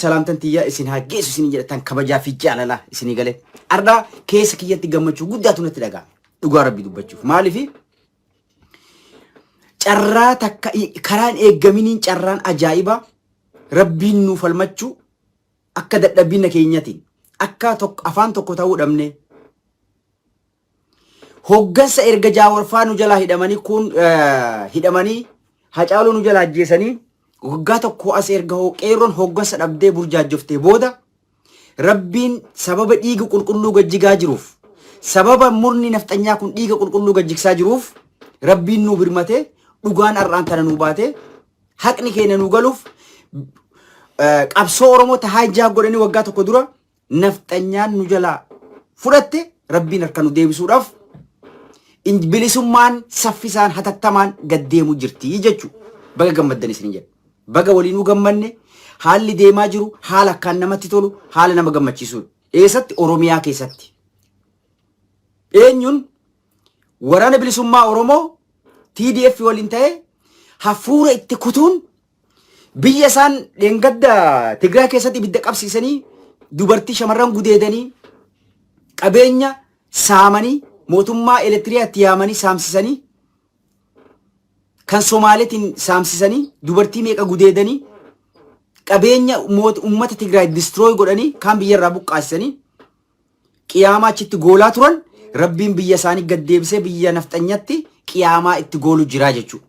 Salaamtan tiyyaa isin haa geessu isin jedha tan kabajaa fi jaalalaa isinii galee. Ardhaa keessa kiyyatti gammachuu guddaatu natti dhaga'ama. Dhugaa rabbi dubbachuuf. Maaliif carraa takka karaan eeggaminiin carraan ajaa'ibaa rabbiin nuu falmachuu akka dadhabbiina keenyatiin akka afaan tokko ta'uu dhabne hoggansa erga jaawarfaa nu jalaa hidhamanii kun hidhamanii Hacaaluu nu jalaa ajjeesanii waggaa tokko as erga qeerroon hoggansa dhabdee burjaajjoftee booda rabbiin sababa dhiiga qulqulluu gajjigaa jiruuf sababa murni nafxanyaa kun dhiiga qulqulluu gajjigsaa jiruuf rabbiin nuu birmatee dhugaan har'aan tana nuu baatee haqni keenya nuu galuuf qabsoo Oromoo tahaa ijaa godhanii waggaa tokko dura nafxanyaan nu jalaa fudhatte rabbiin harka nu deebisuudhaaf bilisummaan saffisaan hatattamaan gad deemu jirti jechuudha. Baga gammaddan isin jedha. Baga waliinuu gammanne haalli deemaa jiru haala akkaan namatti tolu haala nama gammachiisudha. Eessatti? Oromiyaa keessatti. Eenyuun waraana bilisummaa Oromoo TDF waliin ta'ee hafuura itti kutuun biyya isaan dheengadda Tigraay keessatti ibidda qabsiisanii dubartii shamarran gudeedanii qabeenya saamanii mootummaa elektiriyaatti yaamanii saamsisanii kan Somaaleetiin saamsisanii dubartii meeqa gudeedanii qabeenya uummata Tigraay destroy godhanii kaan biyyarraa buqqaasisanii qiyaamaa achitti goolaa turan rabbiin biyya isaanii gad deebisee biyya nafxanyatti qiyaamaa itti goolu jiraa jechuudha.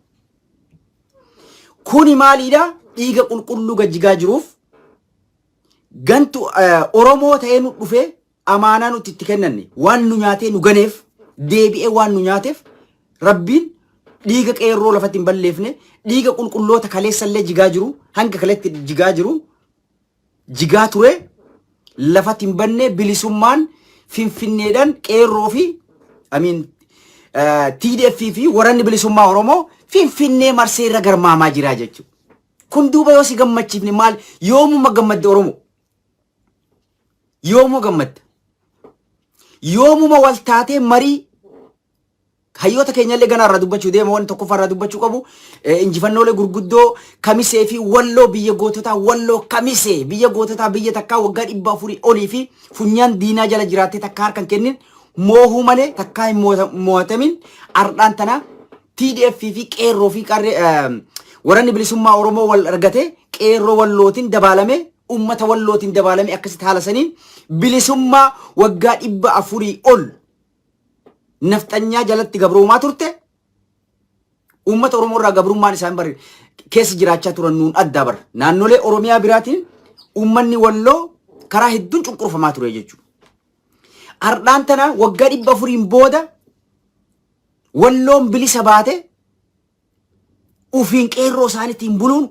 Kuni maaliidha? Dhiiga qulqulluu gajjigaa jiruuf gantu Oromoo ta'ee nu dhufee amaanaa nuti itti kennanne waan nu nyaatee nu ganeef deebi'ee waan nu nyaateef rabbiin dhiiga qeerroo lafatti hin balleefne dhiiga qulqulloota kaleessallee jigaa jiru hanga kaleetti jigaa jiru jigaa ture lafatti hin banne bilisummaan finfinneedhaan qeerroo fi amiin TDF fi waranni bilisummaa Oromoo finfinnee marsee irra garmaamaa jira jechuudha. Kun duuba yoo si gammachiifne maal yoomuma gammadde Oromoo? Yoomuma gammadde? Yoomuma wal taatee marii Hayyoota keenyallee ganaa irraa dubbachuu deema wanti tokkoffaa irraa dubbachuu qabu injifannoolee gurguddoo kamisee fi walloo biyya goototaa walloo kamisee biyya goototaa biyya takkaa waggaa 400 olii fi funyaan diinaa jala jiraattee takkaa harka hin kennin moohuu malee takkaa hin moo'atamin ardhaan tana TDF fi qeerroo fi qarree waranni bilisummaa Oromoo wal argate qeerroo wallootiin dabaalame ummata wallootiin dabaalame akkasitti haala saniin bilisummaa waggaa 400 ol nafxanyaa jalatti gabroomaa turte uummata Oromoo irraa gabrummaan isaan bar keessa jiraachaa turan nuun addaa bar naannolee Oromiyaa biraatiin uummanni Walloo karaa hedduun cunqurfamaa ture jechuudha. Ardhaan tana waggaa 400n booda Walloon bilisa baate ufiin qeerroo isaaniitiin buluun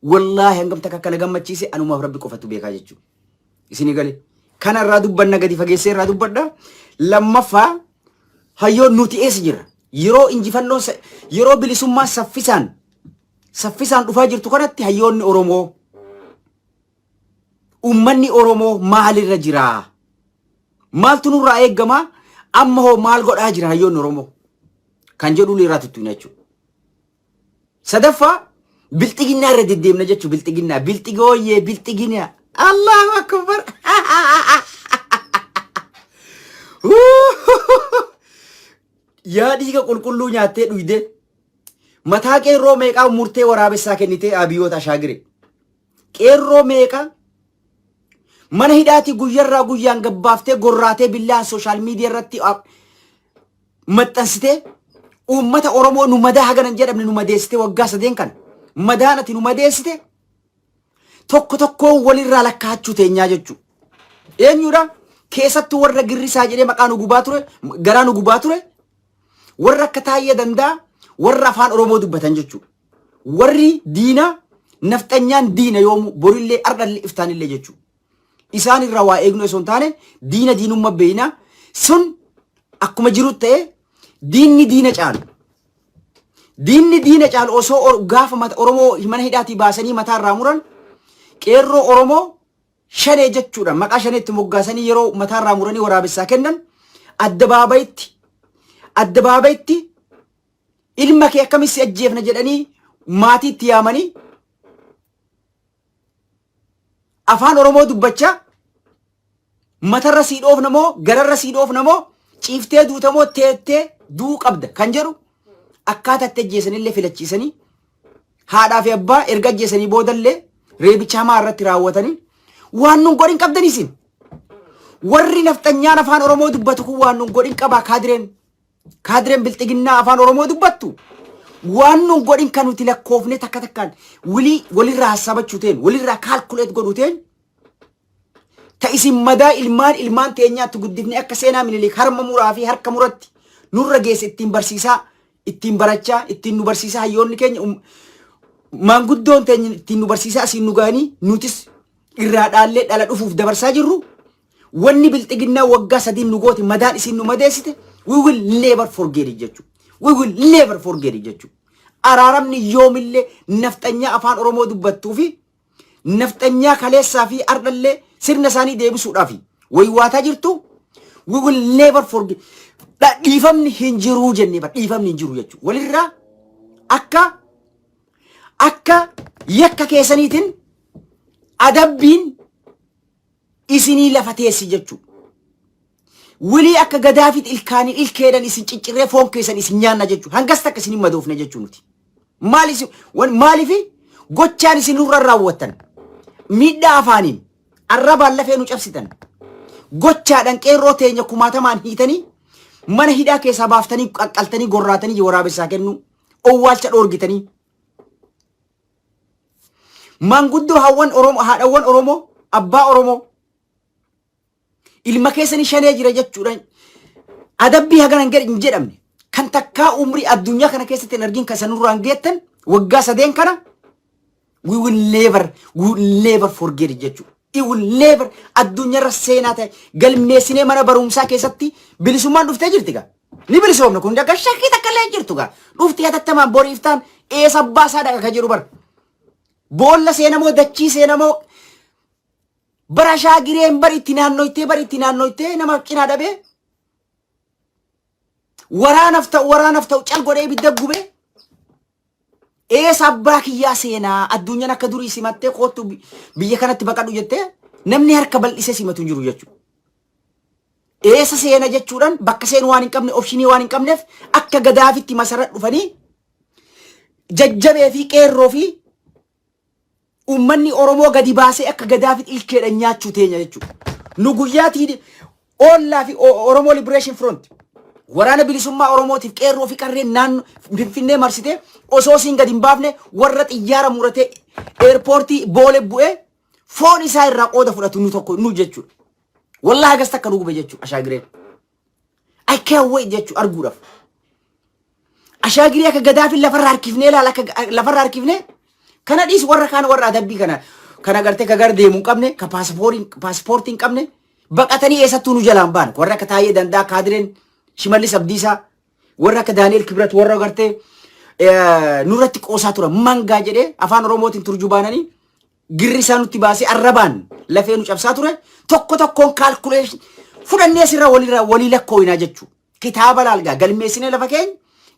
wallaahi hangam takka akka na gammachiise anumaaf rabbi qofatu beekaa jechuudha. Isinii galee. Kana irraa dubbanna gadi fageessee irraa dubbadha. Lammaffaa hayyoon nuti eessa jirra? Yeroo injifannoon yeroo bilisummaa saffisaan saffisaan dhufaa jirtu kanatti hayyoonni Oromoo uummanni Oromoo maalirra jira? Maaltu nurraa eeggama? Amma hoo maal godhaa jira hayyoonni Oromoo? Kan jedhu irraa tuttuqna jechuudha. Sadaffaa bilxiginnaa irra deddeemna jechuudha bilxiginnaa bilxigooyyee bilxiginaa Allahu akbar yaa dhiiga qulqulluu nyaattee dhuyde mataa qeerroo meeqaa murtee waraabessaa kennitee abiyyoota ashaagire qeerroo meeqa mana hidhaatii guyyarraa guyyaan gabbaaftee gorraatee billaan sooshaal miidiyaa irratti maxxansitee uummata Oromoo nu madaa hagana hin jedhamne nu madeessite waggaa sadeen kana madaan ati nu madeessite tokko tokkoon walirraa lakkaa'achuu teenyaa jechuudha. Eenyudha? Keessattuu warra girrisaa jedhee maqaa nu gubaa ture, garaa nu gubaa ture, warra akka Taayyee Danda'a, warra afaan Oromoo dubbatan jechuudha. Warri diina nafxanyaan diina yoomuu borillee ardhallee iftaanillee jechuudha. Isaan irraa waa eegnu osoo hin taane diina diinumma beeyna sun akkuma jiru ta'e diinni diina caalu. Diinni diina caalu osoo gaafa Oromoo mana hidhaatii baasanii mataa irraa muran qeerroo Oromoo shanee jechuudha maqaa shaneetti moggaasanii yeroo mataa irraa muranii waraabessaa kennan addabaabayitti addabaabayitti ilma kee akkamitti si ajjeefna jedhanii maatii itti yaamanii Afaan Oromoo dubbachaa matarra sii dhoofna moo, gararra sii dhoofna moo, ciiftee duuta moo, teettee du'uu qabda kan jedhu, akkaataa itti ajjeesanillee filachiisanii, haadhaa fi abbaa erga ajjeesanii boodallee reebicha hamaa irratti raawwatanii, waan nun godhin qabdan isin. Warri nafxanyaan afaan Oromoo dubbatu kun waan nun godhin qabaa. Kaadireen bilxiginnaa afaan Oromoo dubbattu waan nun godhin kan nuti lakkoofne takka takkaan wilii walirraa hassabachuu ta'een, walirraa calculate godhuu ta'een, ta isin madaa ilmaan ilmaan teenyaatti guddifne akka seenaa Minilik harma muraa fi harka muratti nurra geesse ittiin barsiisaa, ittiin barachaa, ittiin nu barsiisaa, hayyoonni keenya, maanguddoon teenya ittiin nu barsiisaa asiin nu ga'anii, nutis irraa dhaallee dhala dhufuuf dabarsaa jirru, wanni bilxiginnaa waggaa 3n nu goote, madaan isin nu madeessite, we will never forget it jechuudha. We will never forget it jechuudha. Araaramni yoomillee nafxanyaa afaan Oromoo dubbattuu fi nafxanyaa kaleessaa fi ardhallee sirna isaanii deebisuudhaaf waywaataa jirtu, we will never forget. Dhiifamni hin jiruu jennee bar, dhiifamni hin jiru jechuudha. Walirraa akka yakka keessaniitiin adabbiin isinii lafa teessi jechuudha. Wilii akka Gadaafit ilkaanii ilkeedhan isin ciccirree foon keessan isin nyaanna jechuudha. Hangas takka isin hin madoofne jechuu nuti. Maal isin maaliifi gochaan isin nurra raawwattan, miidhaa afaaniin arrabaan lafee nu cabsitan, gochaadhaan qeerroo teenya kumaatamaan hiitanii mana hidhaa keessaa baaftanii qaqqaltanii gorraatanii waraabessaa kennu, owwaalcha dhoorgitanii, maanguddoo hawwan Oromoo, haadhawwan Oromoo, abbaa Oromoo ilma keessanii shanee jira jechuudhaan adabbii hagana hin jedhamne kan takkaa umrii addunyaa kana keessatti hin argin kan sanurraan geettan waggaa 3n kana, we will never forget it jechuudha. We will never. Addunyaarra seenaa ta'e galmeessinee mana barumsaa keessatti bilisummaan dhuftee jirti gaa. Ni bilisoomna, kun akka shakkii takka illee hin jirtu gaa. Dhufti hatattamaan boriiftaan eessa abbaa isaa dhaqa ka jedhu bara. Boolla seenamoo, dachii seenamoo, bara shaagireen bari itti naannoytee, bari itti naannoytee nama cinaa dhabee waraanaaf ta'u cal godhee ibidda gubee eessa abbaa kiyyaa seenaa? Addunyaan akka durii simattee koottu biyya kanatti baqadhu jettee namni harka bal'isee simatu hin jiru jechuudha. Eessa seena jechuudhaan bakka seenu waan hin qabne, option waan hin qabneef, akka Gadaafitti masara dhufanii jajjabee fi qeerroo fi uummanni Oromoo gadi baasee akka Gadaafitti ilkeedhaan nyaachuu teenya jechuudha. Nu guyyaatii OLA fi Oromoo Liberation Front, waraana bilisummaa Oromootiif qeerroo fi qarreen naannoo Finfinnee marsitee osoo siin gadi hin baafne, warra xiyyaara muratee eerpoortii Boolee bu'ee foon isaa irraa qooda fudhatu nu tokko nu jechuudha. Wallahi hagas takka nu gube jechuudha ashaagireen. I can't wait jechuudha arguudhaaf. Ashaagiree akka Gadaafi lafarra harkifnee ilaala, akka lafarra harkifnee kana dhiis, warra kaan, warra adabbii kana gartee ka gara deemuu hin qabne, ka paaspoortii hin qabne, baqatanii eessattuu nu jalaan baan, warra akka Taayee Danda'a, kaadireen Shimallis Abdiisaa, warra akka Daani'el Kibrat, warra gartee nurratti qoosaa turan, mangaa jedhee afaan Oromootiin turjubaananii girri isaa nutti baasee arrabaan lafee nu cabsaa ture, tokko tokkoon calculation fudhannee asirraa walirraa walii lakkooyinaa jechuudha. Kitaaba laalgaa galmeessinee lafa keenya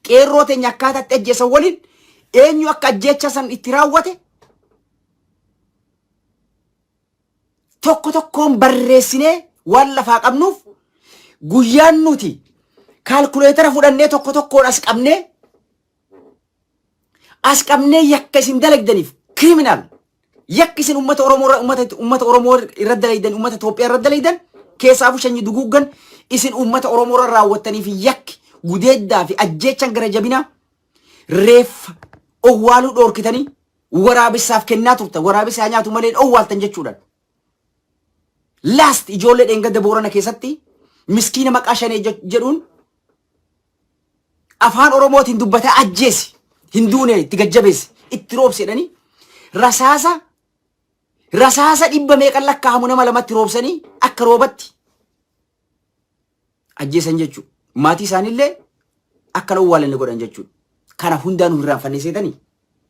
qeerroo teenya akkaataa itti ajjeesan waliin, eenyu akka ajjeecha san itti raawwate tokko tokkoon barreessinee waan lafaa qabnuuf, guyyaan nuti calculator fudhannee tokko tokkoon as qabnee yakka isin dalagdaniif, criminal yakki isin ummata Oromoo irra ummata Oromoo irra dalagdan, ummata Itoophiyaa irra dalagdan, keessaafuu sanyii duguuggan isin ummata Oromoo irra raawwattanii fi yakki gudeeddaa fi ajjeechan gara jabinaa, reeffa owwaaluu dhoorkitanii waraabessaaf kennaa turtan, waraabessaa nyaatu malee owwaaltan jechuudhaan. Last ijoollee dheengadda Boorana keessatti miskiina maqaa shanee jedhuun afaan Oromootiin dubbatee ajjeesi, hin duune, itti gajjabeesse, itti roobse jedhanii rasaasa dhibba meeqan lakkaa'amu nama lamatti roobsanii akka roobatti ajjeesan jechuudha. Maatii isaaniillee akka owwaalanne godhan jechuudha. Kana hundaa nu irraanfannee seetanii?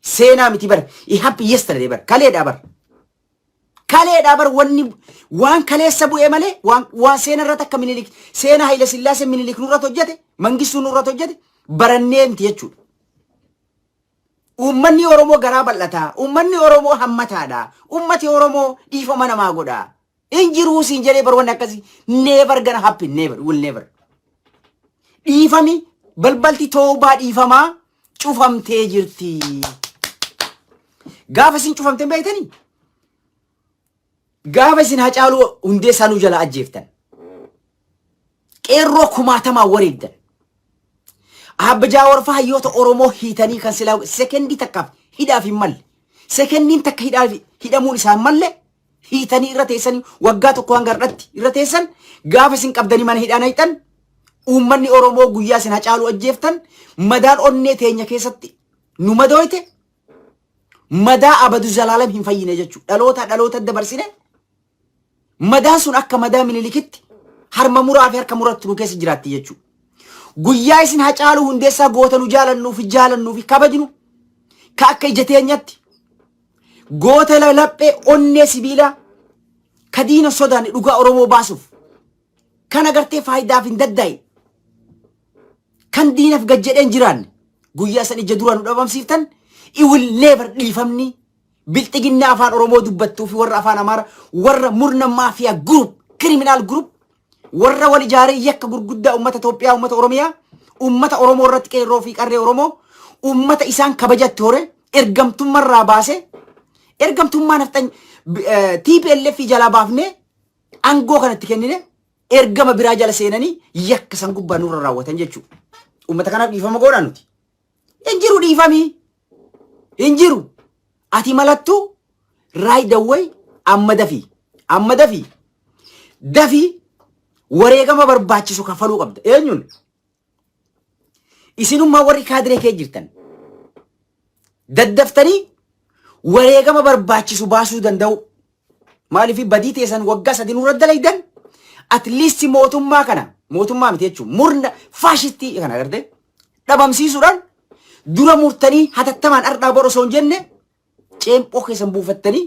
Seenaa miti bara. It happened yesterday bara. Kaleedhaa bara. Kaleedhaa bara, wanni waan kaleessa bu'ee malee waan seena irratti akka Minilik, seenaa Haile Sillaasee, Minilik nurratti hojjete, Mangistuu nurratti hojjete barannee miti jechuudha. Uummanni Oromoo garaa bal'ataa. Uummanni Oromoo hammataadha. Uummati Oromoo dhiifama namaa godha. Hin jiruu siin jedhee bar, wanni akkasii never gonna happen, never will never. Dhiifami, balbalti toobaa dhiifamaa cufamtee jirti. Gaafa isin cufamtee beektanii? Gaafa isin Hacaaluu Hundeessaa nuu jala ajjeeftan. Qeerroo kumaatamaa wareegdan. Abba Jaawar fa'aa hayyoota Oromoo hiitanii kan silaa sekendii takkaaf hidhaaf hin malle. Sekendiin takka hidhaaf hidhamuun isaan malle hiitanii irra teessanii waggaa tokko hanga har'atti irra teessan. Gaafa isin qabdanii mana hidhaa naqxan, uummanni Oromoo guyyaa isin Hacaaluu ajjeeftan madaan onnee teenya keessatti nu madooyte madaa abadu zalaalam hin fayyine jechuudha. Dhaloota dhaloota dabarsine madaan sun akka madaa Minilikitti harma muraa fi harka muratti nu keessa jiraatti jechuudha. Guyyaa isin Hacaaluu Hundeessaa goota nu jaalannuu fi jaalannuu fi kabajnu, ka akka ija teenyatti goota laphee onnee sibiilaa, ka diina sodaanne, dhugaa Oromoo baasuuf kan agartee faayidaaf hin daddaa'i, kan diinaaf gad jedheen jiraanne, guyyaa san ija dura nu dhabamsiiftan. It will never dhiifamni bilxiginnaa afaan Oromoo dubbattuu fi warra afaan Amaara, warra murna mafia group, criminal group, warra wal ijaaree yakka gurguddaa ummata Itoophiyaa, ummata Oromiyaa, ummata Oromoo irratti, qeerroo fi qarree Oromoo, ummata isaan kabajatti hore ergamtummarraa baase, ergamtummaa nafxany TPLF jalaa baafnee aangoo kanatti kennine, ergama biraa jala seenanii yakka san gubbaa nurra raawwatan jechuudha. Uummata kanaaf dhiifama goonaa nuti. Hin jiru dhiifamii. Hin jiru. Ati malattu right away, amma dafii. Amma dafii. Dafii wareegama barbaachisu kafaluu qabda. Eenyuun? Isinummaa warri kaadiree kee jirtan. Daddaftanii wareegama barbaachisu baasuu danda'u. Maaliif badii teessan waggaa 3 nurra dalaydan? At least mootummaa kana, mootummaa miti jechuun murna faashistii kana agartee dhabamsiisuudhaan dura murtanii hatattamaan ardhaa bor osoo hin jenne ceemphoo keessan buufattanii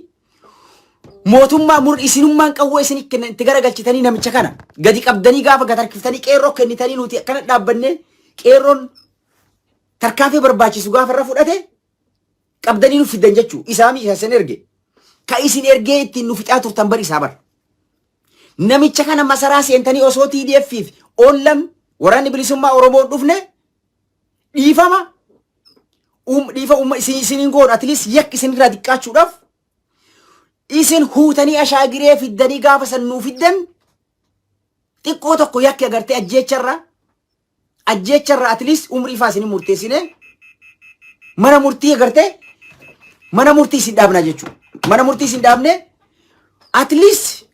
mootummaa mur isinummaan qawwee isin kennan itti garagalchitanii namicha kana gadi qabdanii gaafa gad harkiftanii qeerroo kennitanii, nuti akkana dhaabbannee qeerroon tarkaanfii barbaachisu gaafa irra fudhate qabdanii nu fiddan jechuu. Isaami isa isin erge, ka isin ergee ittiin nu fixaa turtan bar isaa bar. Namicha kana masaraa seentanii osoo TDF fi OLAn waraanni bilisummaa Oromoo dhufne dhiifama dhiifa umma isin isiniin goonu, at least yakki isin irraa xiqqaachuudhaaf isin huutanii ashaagiree fiddanii gaafa san nuu fiddan, xiqqoo tokko yakki agartee ajjeecharra at least umrii faa isin murteessine mana murtii agartee mana murtii isin dhaabna jechuudha. Mana murtii isin dhaabne, at least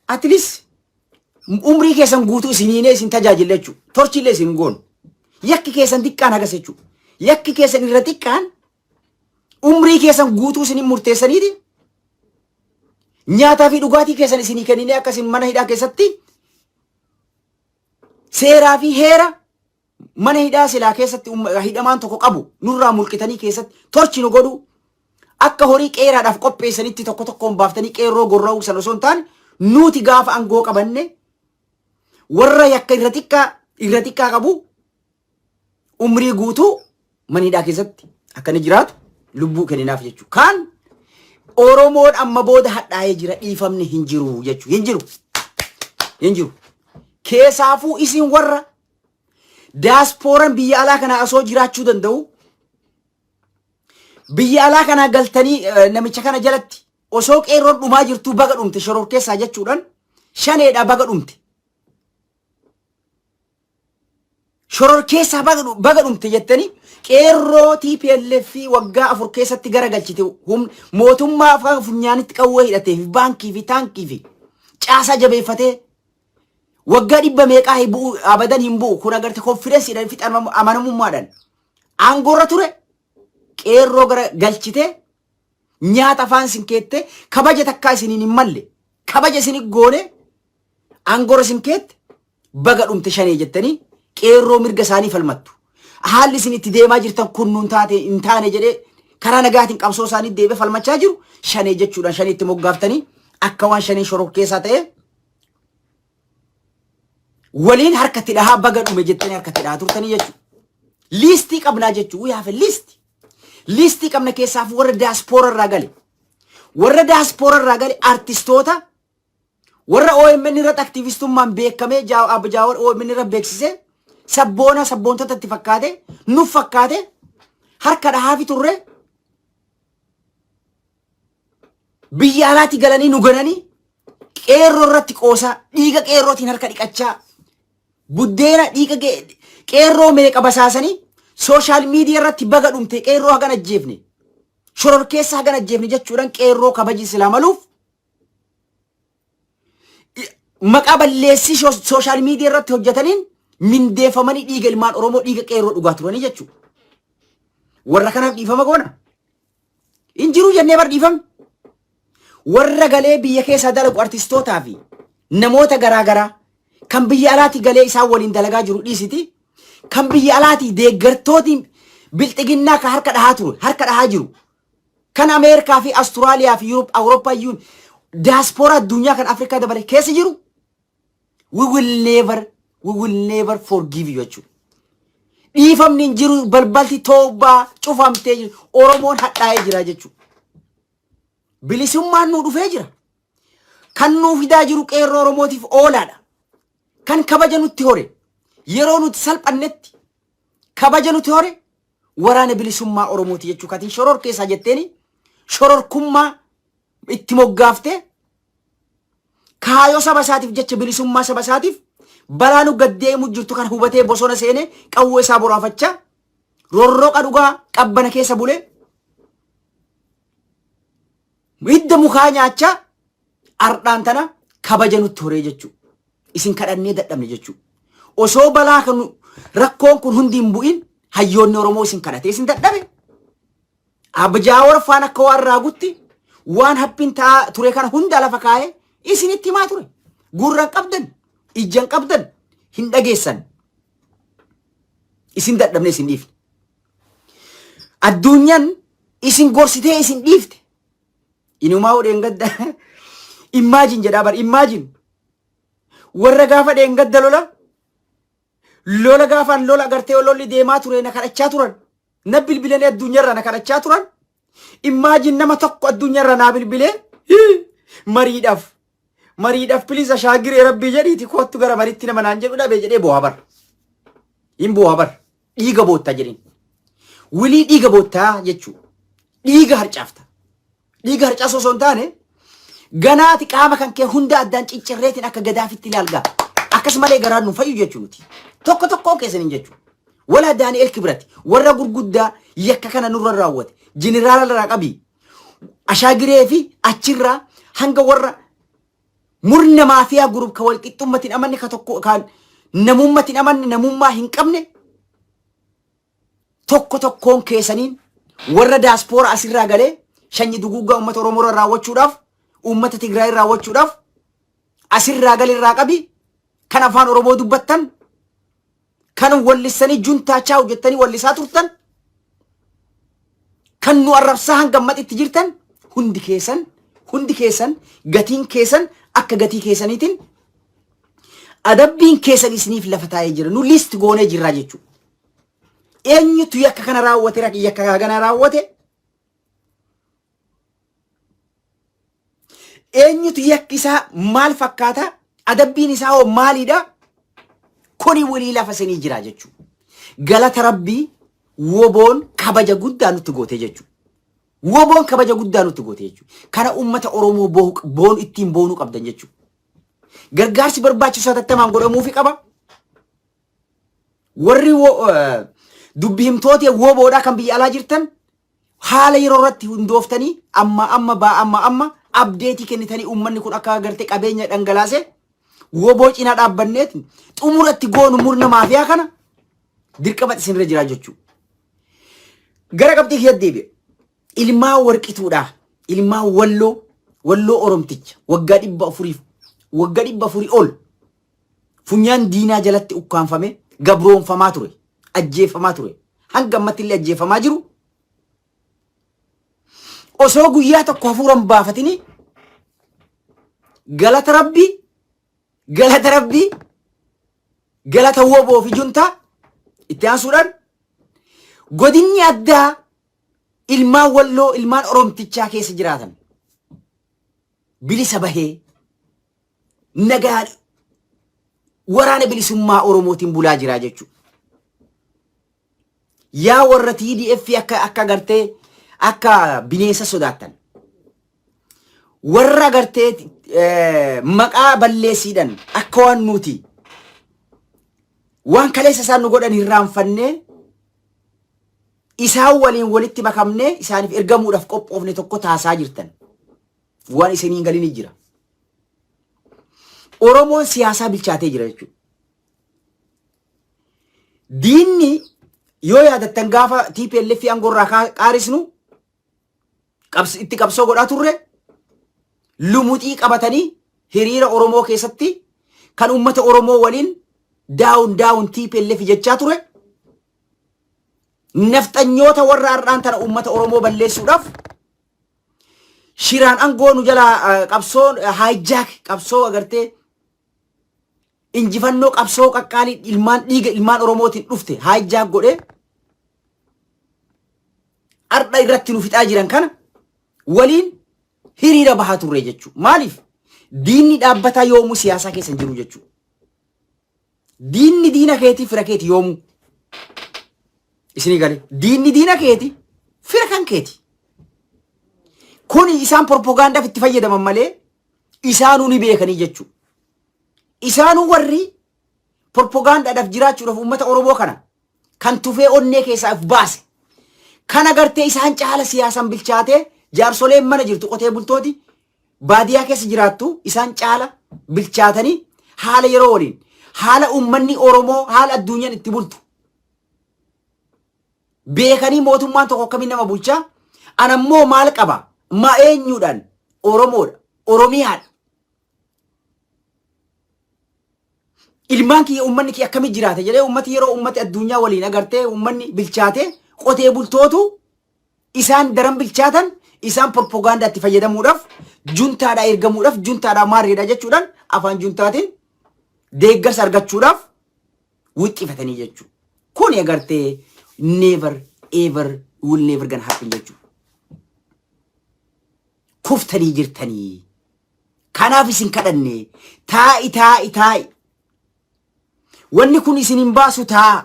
umrii keessan guutuu isiniinee isin tajaajilla jechuudha. Torchillee isin goonu. Yakki keessan xiqqaan hagas jechuudha. Yakki keessan irra xiqqaan umrii keessan guutuu isinin murteessaniiti nyaataa fi dhugaatii keessan isinii kenninee akkasin mana hidhaa keessatti seeraa fi heera mana hidhaa silaa keessatti hidhamaan tokko qabu nurraa mulqitanii keessatti torchi nu godhu, akka horii qeeraadhaaf qopheessanitti tokko tokkoon baaftanii qeerroo gorra'uu san osoo hin taane, nuti gaafa aangoo qabanne warra yakka irra xiqqaa qabu umrii guutuu mana hidhaa keessatti akka inni jiraatu lubbuu kenninaaf jechuudha. Kaan Oromoon amma booda hadhaa'ee jira, dhiifamni hin jiru jechuudha. Hin jiru. Hin jiru. Keessaafuu isin warra daaspooran biyya alaa kanaa osoo jiraachuu danda'u biyya alaa kanaa galtanii namicha kana jalatti osoo qeerroon dhumaa jirtuu baga dhumte shororkeessaa jechuudhaan, shaneedha baga dhumte. Shororkeessaa baga dhumte jettanii qeerroo TPLF waggaa 4 keessatti garagalchite, mootummaa afaan funyaanitti qawwee hidhatee fi baankii fi taankii fi caasaa jabeeffatee waggaa dhibba meeqaa hin bu'u, abadan hin bu'u kun agarte confidenceiidhaan fi amanamummaadhaan aangoorra ture, qeerroo gara galchite, nyaata afaan isin keette, kabaja takkaa isiniin hin malle kabaja isin goone, aangoorra isin keette, baga dhumte shanee jettanii qeerroo mirga isaanii falmattu. Haalli isin itti deemaa jirtan kun nuun taate hin taane jedhee karaa nagaatiin qabsoo isaanii deebee falmachaa jiru shanee jechuudhaan shanee itti moggaaftanii akka waan shanee shororkeessaa ta'e waliin harkatti dhahaa baga dhume jettanii harkatti dhahaa turtanii jechuudha. Liistii qabnaa jechuudha. We have a list. Liistii qabna keessaaf warra diaspora irraa gale. Warra diaspora irraa gale artistoota warra OMN irratti aktiivistummaan beekamee Abba Jaawar OMN irra beeksisee sabboona sabboontota itti fakkaate nuuf fakkaate harka dhahaafi turre biyya alaatti galanii nu gananii qeerroo irratti qoosaa dhiiga qeerrootiin harka dhiqachaa buddeena dhiiga qeerroo meeqa basaasanii social media irratti baga dhumte qeerroo hagan ajjeefne shororkeessa hagan ajjeefne jechuudhaan qeerroo kabaji silaa maluuf maqaa balleessii social media irratti hojjetaniin mindeeffamanii dhiiga ilmaan Oromoo dhiiga qeerroo dhugaa turanii jechuudha. Warra kanaaf dhiifama goona. Hin jiru jennee bar dhiifamni. Warra galee biyya keessaa dalagu artistootaa fi namoota garaa garaa kan biyya alaatii galee isaan waliin dalagaa jiru dhiisiti. Kan biyya alaatii deeggartooti bilxiginnaa kan harka dhahaa ture harka dhahaa jiru. Kan Ameerikaa fi Asturaaliyaa fi Yuuroop Awurooppaa iyyuu diyaaspooraa addunyaa kan Afrikaa dabale keessa jiru. We will never forgive you jechuudha. Dhiifamni hin jiru, balbalti toobbaa cufamtee jiru. Oromoon hadhaa'ee jira jechuudha. Bilisummaan nuu dhufee jira. Kan nuu fidaa jiru qeerroo Oromootiif oolaadha. Kan kabaja nutti hore yeroo nuti salphannetti kabaja nuti hore waraana bilisummaa Oromooti jechuu katiin shoror keessaa jetteeni shororkummaa itti moggaaftee kaayoo saba isaatiif jecha bilisummaa saba isaatiif balaa nu gaddeemu jirtu kan hubatee bosona seenee qawwee isaa boraafachaa rorroqa dhugaa qabbana keessa bulee hidda mukaa nyaachaa ardhaan tana kabaja nutti horee jechuudha. Isin kadhannee dadhabne jechuudha. Osoo balaa kan rakkoon kun hundi hin bu'in hayyoonni Oromoo isin kadhatee isin dadhabe. Abba Jaawar faan akka waan raagutti waan happiin ta'aa ture kana hunda lafa kaa'ee isinitti himaa ture. Gurra hin qabdan, ija hin qabdan, hin dhageessan. Isin dadhabne isin dhiifne. Addunyaan isin gorsitee isin dhiifte. Inumaa dheengadda imagine jedhaa bar imagine warra gaafa dheengadda lola lola gaafaan lola agartee lolli deemaa ture na kadhachaa turan, na bilbilanii addunyaarra na kadhachaa turan. Imagine nama tokko addunyaarra naa bilbilee mariidhaaf mariidhaaf "Please Ashaagiree, rabbii jedhiiti koottu gara mariitti" nama naan jedhu dhabe jedhee bo'aa bar. Hin bo'aa bar. Dhiiga boottaa jedhin. Wilii dhiiga boottaa jechuu. Dhiiga harcaafta. Dhiiga harcaasoo osoo hin taane ganaati qaama kan kee hunda addaan ciccirreetiin akka gadaafitti ilaalgaa. Akkas malee garaan nu fayyu jechuu nuti. Tokko tokkoon keessaniin jechuu. Walaa Daani'el Kibirati warra gurguddaa yakka kana nurra raawwate jeneraala irraa qabii. Ashaagiree fi achirraa hanga warra murna maafiyaa group ka wal qixxummatiin amanne, ka tokko kan namummatiin amanne, namummaa hin qabne, tokko tokkoon keessaniin warra daaspooraa asirraa galee shanyi duguuggaa uummata Oromoo irra raawwachuudhaaf, uummata Tigraay raawwachuudhaaf asirraa galee irraa qabi, kan afaan Oromoo dubbattan, kan wallissanii juntaachaa hojjettanii wallisaa turtan, kan nu arrabsaa hanga ammaatti jirtan, hundi keessan, hundi keessan gatiin keessan akka gatii keessaniitiin adabbiin keessan isiniif lafa taa'ee jira. Nu list goonee jirraa jechuudha. Eenyutu yakka kana raawwate, yakka kana raawwate? Eenyutu yakki isaa maal fakkaata? Adabbiin isaa hoo maalidha? Kuni walii lafa isinii jira jechuudha. Galata rabbii woboon kabaja guddaa nutti goote jechuudha. Woboon kabaja guddaa nutti goote jechuudha. Kana uummata Oromoo boon ittiin boonuu qabdan jechuudha. Gargaarsi barbaachisu hatattamaan godhamuufi qaba. Warri dubbi himtoota woboodhaa kan biyya alaa jirtan haala yeroo irratti hundooftanii amma amma baa amma amma update kennitanii uummanni kun akka agartee qabeenya dhangalaase woboo cinaa dhaabbanneet xumuratti goonu murna maafiyaa kana dirqama isinirra jira jechuudha. Gara qabxii kiyya deebi'e. Ilmaan warqituudha. Ilmaan walloo, walloo Oromticha waggaa 400f waggaa 400 ol funyaan diinaa jalatti ukkaanfame, gabroonfamaa ture, ajjeefamaa ture, hanga ammatti illee ajjeefamaa jiru. Osoo guyyaa tokko hafuuran baafatini galata rabbii, galata rabbii, galata woboo fi juntaa itti aansuudhaan godinni addaa Ilmaan Walloo, ilmaan Oromtichaa keessa jiraatan bilisa bahee nagaan waraana bilisummaa Oromootiin bulaa jira jechuudha. Yaa warra TDF akka gartee akka bineensa sodaattan, warra gartee maqaa balleessiidhan, akka waan nuti waan kaleessa isaan nu godhan hirraanfannee isaan waliin walitti makamnee isaaniif ergamuudhaaf qophoofne tokko taasaa jirtan. Waan isiniin galini jira. Oromoon siyaasaa bilchaatee jira jechuudha. Diinni yoo yaadattan, gaafa TPLF aangoo irraa qaarisnu itti qabsoo godhaa turre, lumuxii qabatanii hiriira Oromoo keessatti kan uummata Oromoo waliin "Down, down TPLF" jechaa ture. Nafxanyoota warra har'aan tana uummata Oromoo balleessuudhaaf shiraan aangoo nu jalaa qabsoo hijack, qabsoo agartee injifannoo qabsoo qaqqaalii ilmaan dhiiga ilmaan Oromootiin dhufte hijack godhee har'a irratti nu fixaa jiran kana waliin hiriira bahaa turre jechuudha. Maaliif? Diinni dhaabbataa yoomuu siyaasaa keessa hin jiru jechuudha. Diinni diina keetii fira keeti yoomuu. Isinii galee, diinni diina keeti fira kan keeti. Kuni isaan propagaandaaf itti fayyadaman malee isaanuu ni beekanii jechuudha. Isaanuu warri propagaandaadhaaf jiraachuudhaaf uummata Oromoo kana kan tufee onnee keessaa of baase, kana gartee isaan caala siyaasan bilchaatee, jaarsoleen mana jirtu, qotee bultooti baadiyyaa keessa jiraattu isaan caala bilchaatanii haala yeroo waliin, haala uummanni Oromoo, haala addunyaan itti bultu beekanii, mootummaan tokko akkamiin nama bulchaa, anammoo maal qaba, ma eenyuudhaan Oromoodha, Oromiyaadha, ilmaan kiyya, uummanni kiyya akkamitti jiraata jedhee, uummati yeroo uummati addunyaa waliin agartee uummanni bilchaate, qotee bultootu isaan daran bilchaatan, isaan propagaandaatti fayyadamuudhaaf juntaadhaa ergamuudhaaf, juntaadhaa maarreedha jechuudhaan afaan juntaatiin deeggarsa argachuudhaaf wixxifatanii jechuudha. Kuni agartee never ever will never gonna happen jechuudha. Kuftanii jirtanii. Kanaaf isin kadhanne, taa'i, taa'i, taa'i. Wanni kun isin hin baasu, taa'a.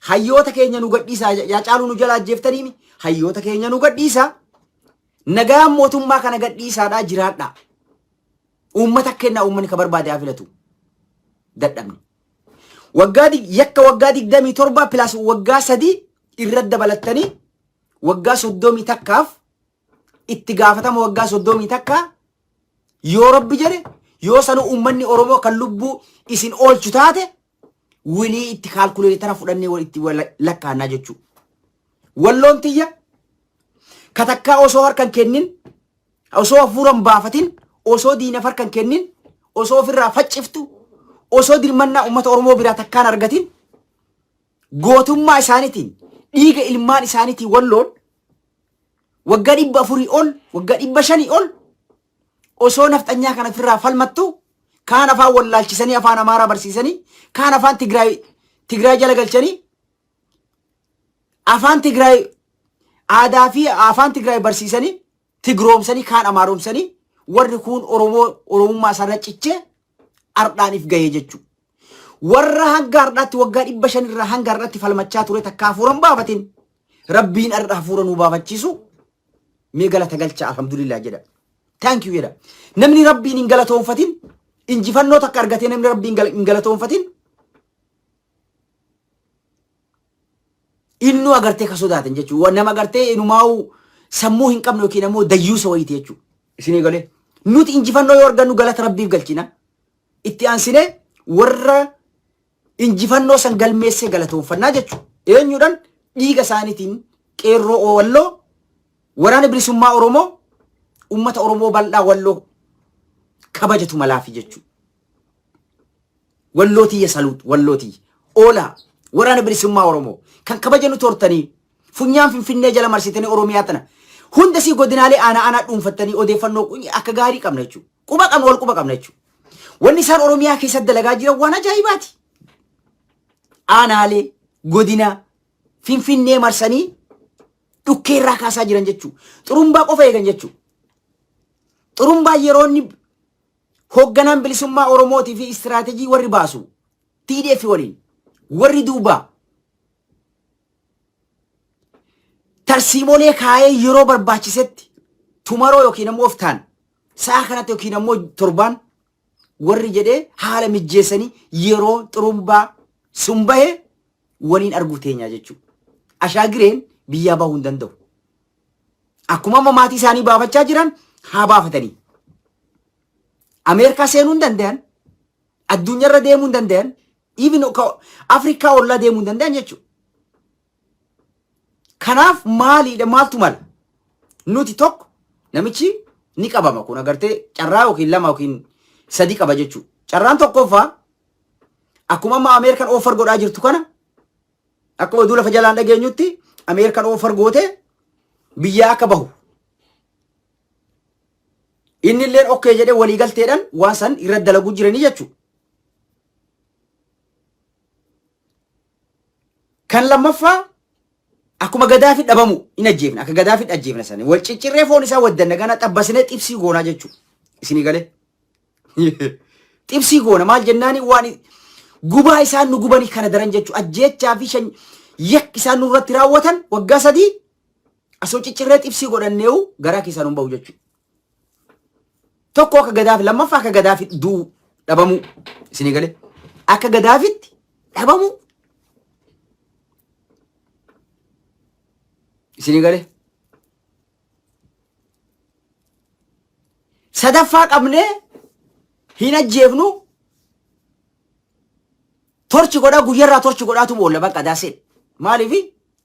Hayyoota keenya nu gadhiisaa. Yaa caaluu nu jala ajjeeftaniimi, hayyoota keenya nu gadhiisaa. Nagaan mootummaa kana gadhiisaadhaa jiraadhaa. Uummata kennaa, uummanni ka barbaade haa filatu. Dadhabne. Waggaa yakka waggaa 27 plus waggaa 3 irratti dabalattanii waggaa 31f itti gaafatama. Waggaa 31 yoo Rabbi jedhe, yoo sanu uummanni Oromoo kan lubbuu isin oolchu taate, wilii itti calculator fudhannee walitti lakkaannaa jechuudha. Walloon tiyya katakkaa osoo harkan kennin, osoo hafuuran baafatin, osoo diinaf harkan kennin, osoo ofirraa facciftu, osoo dirmannaa uummata Oromoo biraa takkaan argatin, gootummaa isaaniitiin, dhiiga ilmaan isaaniitiin Walloon waggaa 400 ol, waggaa 500 ol osoo nafxanyaa kana ofirraa falmattu, kaan afaan wallaalchisanii afaan Amaaraa barsiisanii, kaan afaan Tigraay jala galchanii afaan Tigraay, aadaa fi afaan Tigraay barsiisanii Tigroomsanii, kaan Amaaromsanii, warri kun Oromoo Oromummaa isaarra cichee ardhaaniif gahee jechuudha. Warra hanga har'aatti waggaa 500 irraa hanga har'aatti falmachaa ture takka hafuuran baafatin, Rabbiin har'a hafuura nuu baafachiisu, mee galata galcha, alhamdulillah jedha. Thank you jedha. Namni Rabbiin hin galatoonfatin, injifannoo takka argatee namni Rabbiin hin galatoonfatin, innuu agartee ka sodaatan jechuudha. Nama agartee inumaa'uu sammuu hin qabne yookiin ammoo dayyuusa wayiiti jechuudha. Isinii galee. Nuti injifannoo yoo argannu galata Rabbiif galchina. Itti aansinee warra injifannoo san galmeessee galatoonfannaa jechuudha. Eenyuudhaan? Dhiiga isaaniitiin, qeerroo Walloo, waraana bilisummaa Oromoo, uummata Oromoo bal'aa Walloo kabajatu malaafi jechuudha. Walloo tiyya, salute. Walloo tiyya. Oolaa waraana bilisummaa Oromoo kan kabaja nu tortanii, funyaan Finfinnee jala marsitanii, Oromiyaa tana hunda sii godinaalee aanaa aanaa dhuunfattanii, odeeffannoo akka gaarii qabna jechuudha. Quba qabna, wal quba qabna jechuudha. Wanni isaan Oromiyaa keessatti dalagaa jiran waan ajaa'ibaati. Aanaalee godina Finfinnee marsanii Dhukkee irraa kaasaa jiran jechuudha. Xurumbaa qofa eegan jechuudha. Xurumbaa yeroo inni hoogganaan bilisummaa Oromootii fi istiraateejii warri baasu TDF waliin warri duubaa tarsiimolee kaayee yeroo barbaachisetti tumaroo yookiin ammoo oftaan sa'a kanatti yookiin ammoo torbaan warri jedhee haala mijjeessanii yeroo xurumbaa sun bahe waliin arguuf teenyaa jechuudha. Ashaagireen biyyaa bahuu hin danda'u. Akkuma amma maatii isaanii baafachaa jiran haa baafatanii. Ameerikaa seenuu hin danda'an. Addunyaarra deemuu hin danda'an. Even Afrikaa ollaa deemuu hin danda'an jechuudha. Kanaaf maaliidha maaltu mala? Nuti tokko namichi ni qabama kun agartee carraa yookiin lama yookiin sadi qaba jechuudha. Carraan tokkoffaa akkuma amma Ameerikaan offer godhaa jirtu kana, akkuma oduu lafa jalaan dhageenyutti, Ameerikaan offer gootee biyyaa akka bahu. Inni illeen okay jedhee waliigalteedhaan waan san irratti dalaguu jiranii jechuudha. Kan lammaffaa akkuma Gadaafi dhabamu hin ajjeefne, akka Gadaafi ajjeefne sani wal ciccirree foon isaa waddanna, gana xabbasinee xibsii goonaa jechuudha. Isinii galee. Xibsii goona maal jennaani, waan gubaa isaan nu gubanii kana daran jechuudha. Ajjeechaa fi shan yakki isaan nurratti raawwatan waggaa 3 asoo ciccirree xibsii godhanneewu garaa keessaa nu bahu jechuudha. Tokko akka Gadaafi, lammaffaa akka Gadaafi du'u dhabamuu, isinii galee, akka Gadaafitti dhabamuu, isinii galee. Sadaffaa qabnee hin ajjeefnu, torchi godhaa, guyyarraa torchi godhaatu boolla bakka daasee. Maaliif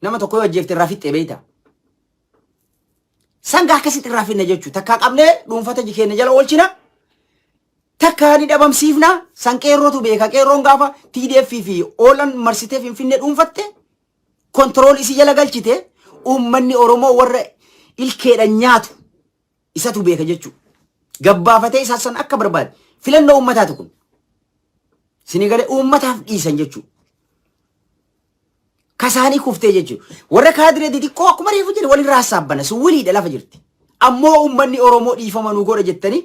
nama tokko yoo ajjeefte irraa fixxee beeyta. Sanga akkasitti irraa finna jechuudha. Takkaa qabnee dhuunfata keenya jala oolchina. Takkaa ni dhabamsiifna. San qeerrootu beeka. Qeerroon gaafa TDF fi oolan marsitee Finfinnee dhuunfatte, control isii jala galchite, uummanni Oromoo warra ilkeedhaan nyaatu isatu beeka jechuudha. Gabbaafatee isaa san akka barbaade filannoo uummataati kun. Isinii galee, uummataaf dhiisan jechuudha. Kasaanii kuftee jechuudha. Warra kaadiree xixiqqoo akkuma reefu jedhe walirraa hassaabbana sun wiliidha lafa jirti. Ammoo uummanni Oromoo dhiifama nu godha jettanii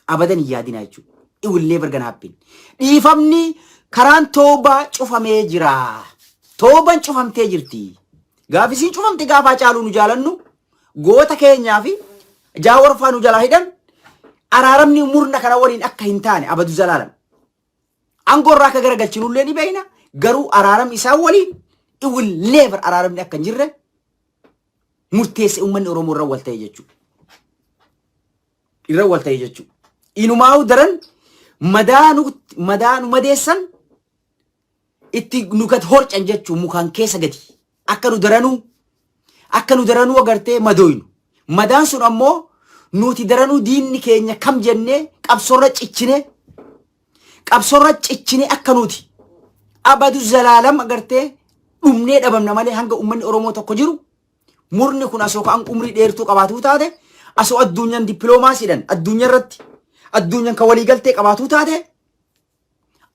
abadan hin yaadinaa jechuudha. It will never gonna happen. Dhiifamni karaan toobaa cufamee jira. Tooban cufamtee jirti. Gaafisiin cufamte gaafaa caaluu nu jaalannu goota keenyaa fi jaawarfaa nu jalaa hidhan, araaramni murna kana waliin akka hin taane abadu zalaalam. Aangoo irraa akka garagalchinullee ni beekna. Garuu araaramni isaan waliin it will never, araaramni akka hin jirre murteesse uummanni Oromoo irra wal ta'e jechuudha. Irra wal ta'e jechuudha. Inumaa'uu daran madaa nu madaa nu madeessan itti nu gad horcan jechuun mukaan keessa gadi akka nu daranuu agartee madooynu. Madaan sun ammoo nuti daranuu diinni keenya kam jennee qabsoorra cichine akka nuti abadu zalaalam agartee dhumnee dhabamna malee, hanga uummanni Oromoo tokko jiru murni kun asoo ka'an umrii dheertuu qabaatuu taate, asoo addunyaan dippiloomaasiidhaan addunyaa irratti addunyaan kan waliigaltee qabaatuu taate,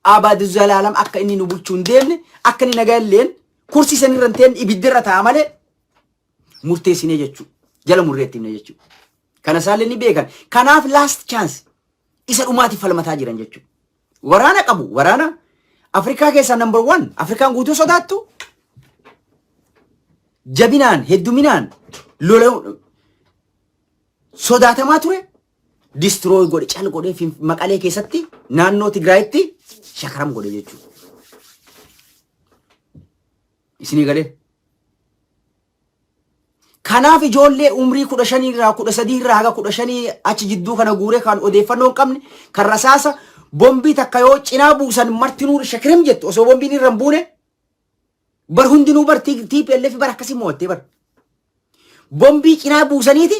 abadu zalaalam akka inni nu bulchuu hin deemne, akka inni nagaa illeen kursii sanirra hin teenne, ibiddirra taa'a malee murteessinee jechuu jala murreetti himne jechuu. Kana isaallee ni beekan. Kanaaf last chance isa dhumaatiif falmataa jiran jechuu. Waraana qabu, waraana Afrikaa keessaa number one, Afrikaan guutuu sodaattu, jabinaan hedduminaan lola sodaatamaa ture destroy godhe, cal godhee Maqalee keessatti naannoo Tigraayitti shakaram godhe jechuudha. Isinii galee. Kanaaf ijoollee umrii 15 irraa, 13 irraa haga 15 achi jidduu kana guuree, kan odeeffannoo hin qabne, kan rasaasa bombii takka yoo cinaa buusan martinuu shakirim jettu, osoo bombiin irra hin buune bar hundinuu bar TPLF bar akkasii mo'attee bar. Bombii cinaa buusaniiti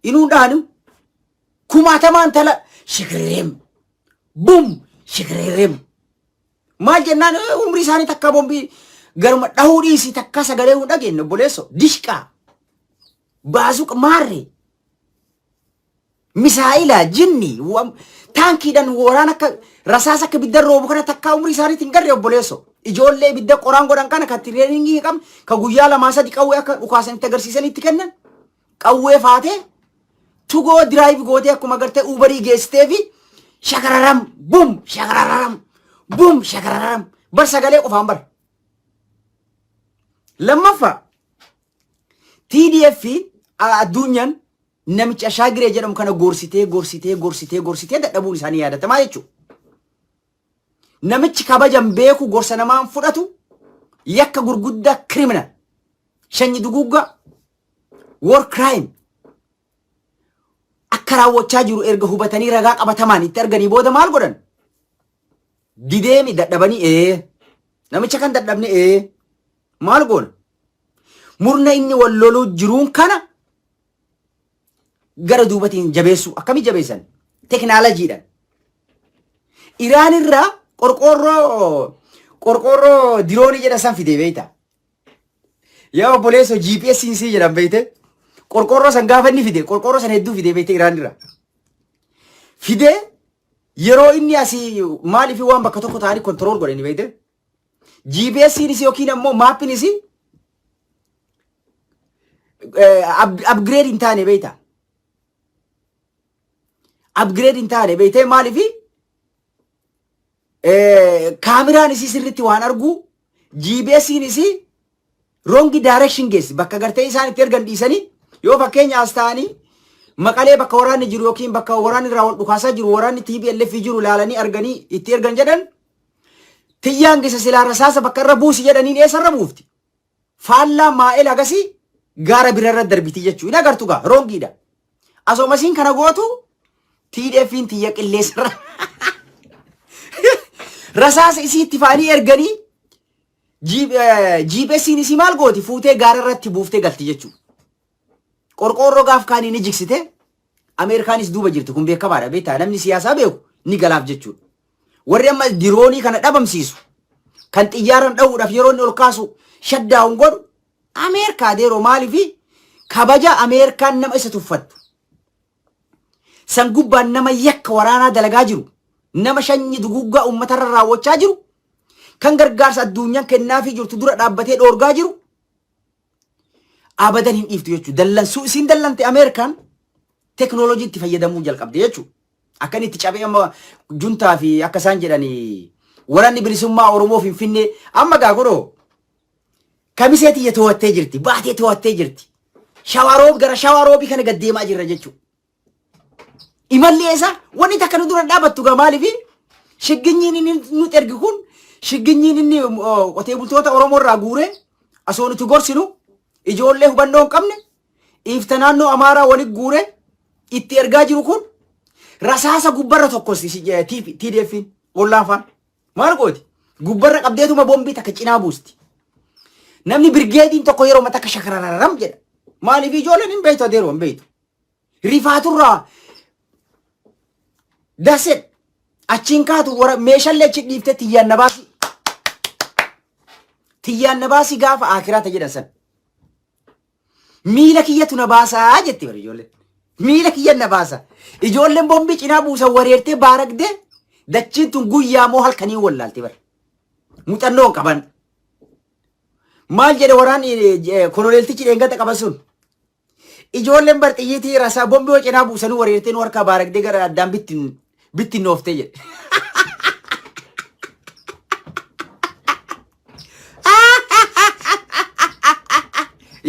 inuu dhaanu kumaatamaan tala shikirim bum shikirim. Maal jennaan, umrii isaanii takka bombii garuma dhahuu dhiisii takka sagalee hin dhageenye, obboleesso. Dishqaa, baasuqa, maarree, misaa'ila, jinni, taankiidhaan waraana akka rasaasa akka ibidda roobu kana takka umrii isaaniitti hin garre, obboleesso. Ijoollee ibidda qoraan godhan kana kan training hin qabne, kan guyyaa lamaa sadi qawwee akka dhukaasanitti agarsiisanitti kennan, qawwee faatee tugoo drive gootee akkuma gartee Uberii geessitee fi shakararam bum shakararam bum shakararam bar sagalee qofaan bar. Lammaffaa, TDF addunyaan namicha Ashaagiree jedhamu kana gorsitee gorsitee gorsitee gorsitee dadhabuun isaanii yaadatamaa jechuudha. Namichi kabajan beeku, gorsa namaan fudhatu, yakka gurguddaa, criminal, shanyi duguggaa, war crime akka raawwachaa jiru erga hubatanii ragaa qabatamaan itti arganii booda maal godhan? Dideemi dadhabanii namicha kan dadhabne maal goona? Murna inni wal loluu jiruun kana gara duubatiin jabeessuu. Akkamii jabeessan? Teknooloojiidhaan. Iraan irraa qorqoorroo diroonii jedhan san fidee beekta. Yaa obboleessoo, GPS sii jedhan beekte. Qorqoorroo san gaafa inni fide, qorqoorroo san hedduu fidee beekte. Iraan irraa. Fidee yeroo inni asii maaliif waan bakka tokko ta'anii control godhani beekte. GPSiinis yookiin ammoo mapiinis upgrade hin taane beekta. Upgrade hin taane beektee. Maaliif? Kaameraan isii sirriitti waan argu, GPSiin isii wrong direction geessi. Bakka gartee isaan itti ergan dhiisanii, yoo fakkeenya as ta'anii Maqalee bakka waraanni jiru yookiin bakka waraanni irraa wal dhukaasaa jiru, waraanni TPLF jiru ilaalanii arganii itti ergan jedhan, tiyyaan gisa silaa rasaasa bakka irra buusi jedhaniin eessarra buufti? Faallaa maa'el agasii gaara birarra darbiti jechuu hin agartu gaa, wrongiidha. Asoomasiin kana gootu TDF'n tiyya qilleensarra rasaasa isii itti fa'anii erganii, GPS'n isii maal gooti? Fuutee gaara irratti buuftee galti jechuudha. Qorqoorroo gaaf kaanii ni jigsite. Ameerikaanis duuba jirti, kun beekamaadha, beektaa, namni siyaasaa beeku ni galaaf jechuudha. Warri amma diroonii kana dhabamsiisu, kan xiyyaaraan dha'uudhaaf yeroo inni ol kaasu shutdown godhu Ameerikaa deeroo. Maaliifi? Kabaja Ameerikaan nama isa tuffattu. San gubbaan nama yakka waraanaa dalagaa jiru, nama sanyii duguggaa uummatarra raawwachaa jiru, kan gargaarsa addunyaan kennaafii jirtu dura dhaabbatee dhoorgaa jiru abadan hin dhiiftu jechuudha. Dallansuu isiin dallante Ameerikaan teknooloojii itti fayyadamuu jalqabde jechuudha. Akka inni itti cabee amma juntaa fi akka isaan jedhanii waraanni bilisummaa Oromoo Finfinnee amma gaa godhoo Kamisee tiyya to'attee jirti, Baatee to'attee jirti. Shawaroob gara Shawaroobii kana gad deemaa jirra jechuudha. Imalli eessa? Wanni takka nu dura dhaabattu gaa. Maaliifi? Shigginyiin inni nuti ergi kun, shigginyiin inni qotee bultoota Oromoo irraa guuree asoo nuti gorsinu ijoollee hubannoo hin qabne dhiifta naannoo Amaaraa walitti guuree itti ergaa jiru kun rasaasa gubbarra tokkos TDF'n ollaan faan maal gooti? Gubbarra qabdeetuma bombii takka cinaa buusti. Namni birgeediin tokko yeroo takka shakarararam jedha. Maaliif? Ijoolleen hin beektu, adeeroo hin beektu. Rifaaturraa daset achiin kaatu wara meeshaalee achi dhiiftee tiyyaan na baasi. Tiyyaan na baasi gaafa akiraata jedhan san. Miila kiyyatu na baasaa jetti bari ijoolleen. Miila kiyya na baasa. Ijoolleen bombii cinaa buusan wareertee baaragdee dachiin tun guyyaa moo halkanii wallaalti bari. Muuxannoo hin qaban. Maal jedhe waraan koloneeltichi dheengata qaban sun? Ijoolleen bar xiyyiitii rasaa bombii hoo cinaa buusanii wareertee nu harkaa baaragdee gara addaan bittinnooftee jedhe.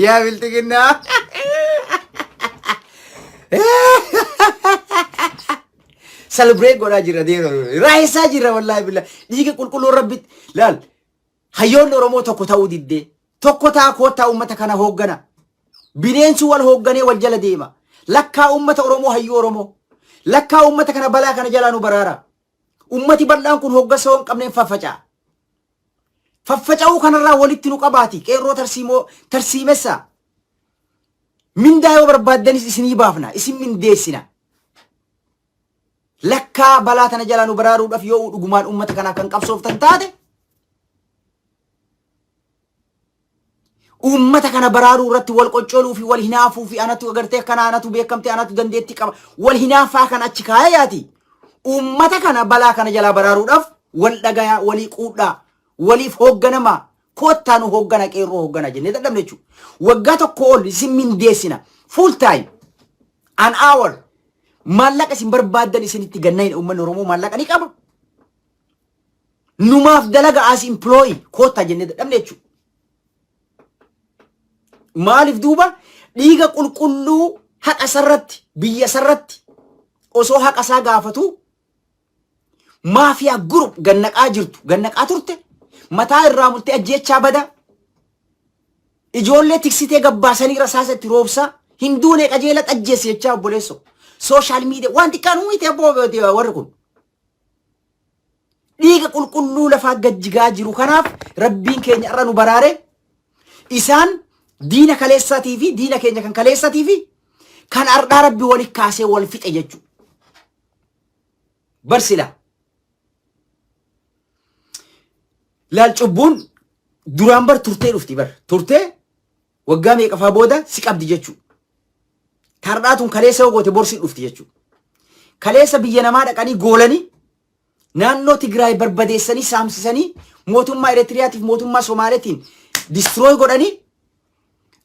Yaa bilxiginnaa. Celebrate godhaa jirra deeroo. Raayisaa jirra, wallaahi billah. Dhiiga qulqulluu rabbitti. Laal, hayyoonni Oromoo tokko ta'uu diddee. Tokko ta'a, koottaa uummata kana hooggana. Bineensi wal hoogganee wal jala deema. Lakkaa uummata Oromoo, hayyuu Oromoo. Lakkaa uummata kana balaa kana jalaa nu baraara. Uummati bal'aan kun hooggansa hin qabneen faffaca'a. Faffaca'uu kanarraa walitti nu qabaati. Qeerroo tarsiimoo tarsiimessaa. Mindaa yoo barbaaddanis isinii baafna. Isin mindeessina. Lakkaa balaa tana jalaa nu baraaruudhaaf yoo dhugumaan uummata kanaaf kan qabsooftan taate, uummata kana baraaruu irratti wal qoccoluu fi wal hinaafuu fi anatu agartee akkana, anatu beekamte, anatu dandeettii qaba, wal hinaafaa kan achi kaayaati. Uummata kana balaa kana jalaa baraaruudhaaf wal dhagayaa, walii quudhaa. Waliif hoogganamaa, koottaa nu hooggana, qeerroo hooggana jennee dadhabne jechuudha. Waggaa tokko ol isin mindeessina, full time, an hour, maallaqa isin barbaaddan isinitti gannayin. Uummanni Oromoo maallaqa ni qaba. Numaaf dalaga, as employee koottaa jennee dadhabne jechuudha. Maaliif duuba? Dhiiga qulqulluu haqa isarratti, biyya isarratti osoo haqa isaa gaafatu mafia group gannaqaa jirtu, gannaqaa turte, mataa irraa murtee ajjeechaa bada, ijoollee tiksitee gabbaasanii rasaasa itti roobsaa, hin duune qajeela xajjeesse jechaa. Obboleesso, social media waan xiqqaan uumite abboo. Warri kun dhiiga qulqulluu lafaa gajjigaa jiru. Kanaaf rabbiin keenya irra nu baraare. Isaan diina kaleessaatii fi diina keenya kan kaleessaatii fi kan ardhaa rabbi wali kaasee wal fixe jechuudha. Barsila. Laal, cubbuun duraan bar turtee dhufti, bar turtee waggaa meeqafaa booda si qabdi jechuudha. Tardhaatuun kaleessa yoo goote borsi dhufti jechuudha. Kaleessa biyya namaa dhaqanii goolanii, naannoo Tigraay barbadeessanii, saamsisanii, mootummaa Eritiriyaatiif mootummaa Somaaleetiin destroy godhanii,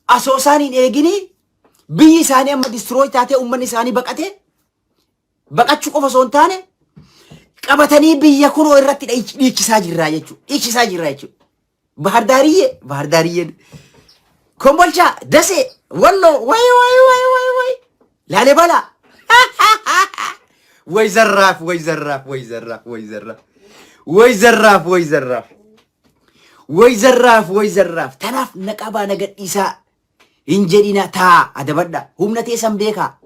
asoo isaan hin eeginii biyyi isaanii amma destroy taatee, uummanni isaanii baqatee, baqachuu qofa osoo hin taane qabatanii biyya kunoo irratti dhiichisaa jirraa jechuudha. Dhiichisaa jirraa jechuudha. Bahardaariyyee, Bahardaariyyeen. Kombolchaa, Dasee, Walloo, way way way way way. Laalibala. Way zarraaf, way zarraaf, way zarraaf, way zarraaf. Way zarraaf, way zarraaf. Way zarraaf, way zarraaf. Tanaaf na qabaa, na gadhiisaa. Hin jedhina, taa adabadha. Humna teessan beekaa.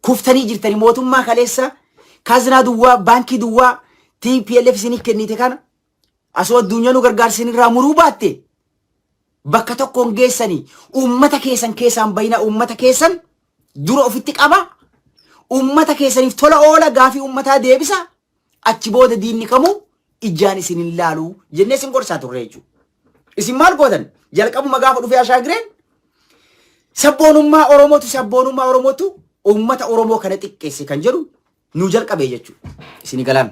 Kuftanii jirtanii. Mootummaa kaleessa kaazinaa duwwaa, baankii duwwaa TPLF isinii kennite kana asoo addunyaa nu gargaarsin irraa muruu baatte bakka tokkoon geessanii. Uummata keessan keessaan bayina, uummata keessan dura ofitti qaba, uummata keessaniif tola oola, gaafii uummataa deebisa, achi booda diinni kamuu ijaan isin hin laalu jennee isin gorsaa turre jechuudha. Isin maal gootan? Jalqabuma gaafa dhufee ashaagireen sabboonummaa Oromootu, sabboonummaa Oromootu uummata Oromoo kana xiqqeesse kan jedhu nu jalqabe jechuudha. Isin galaan.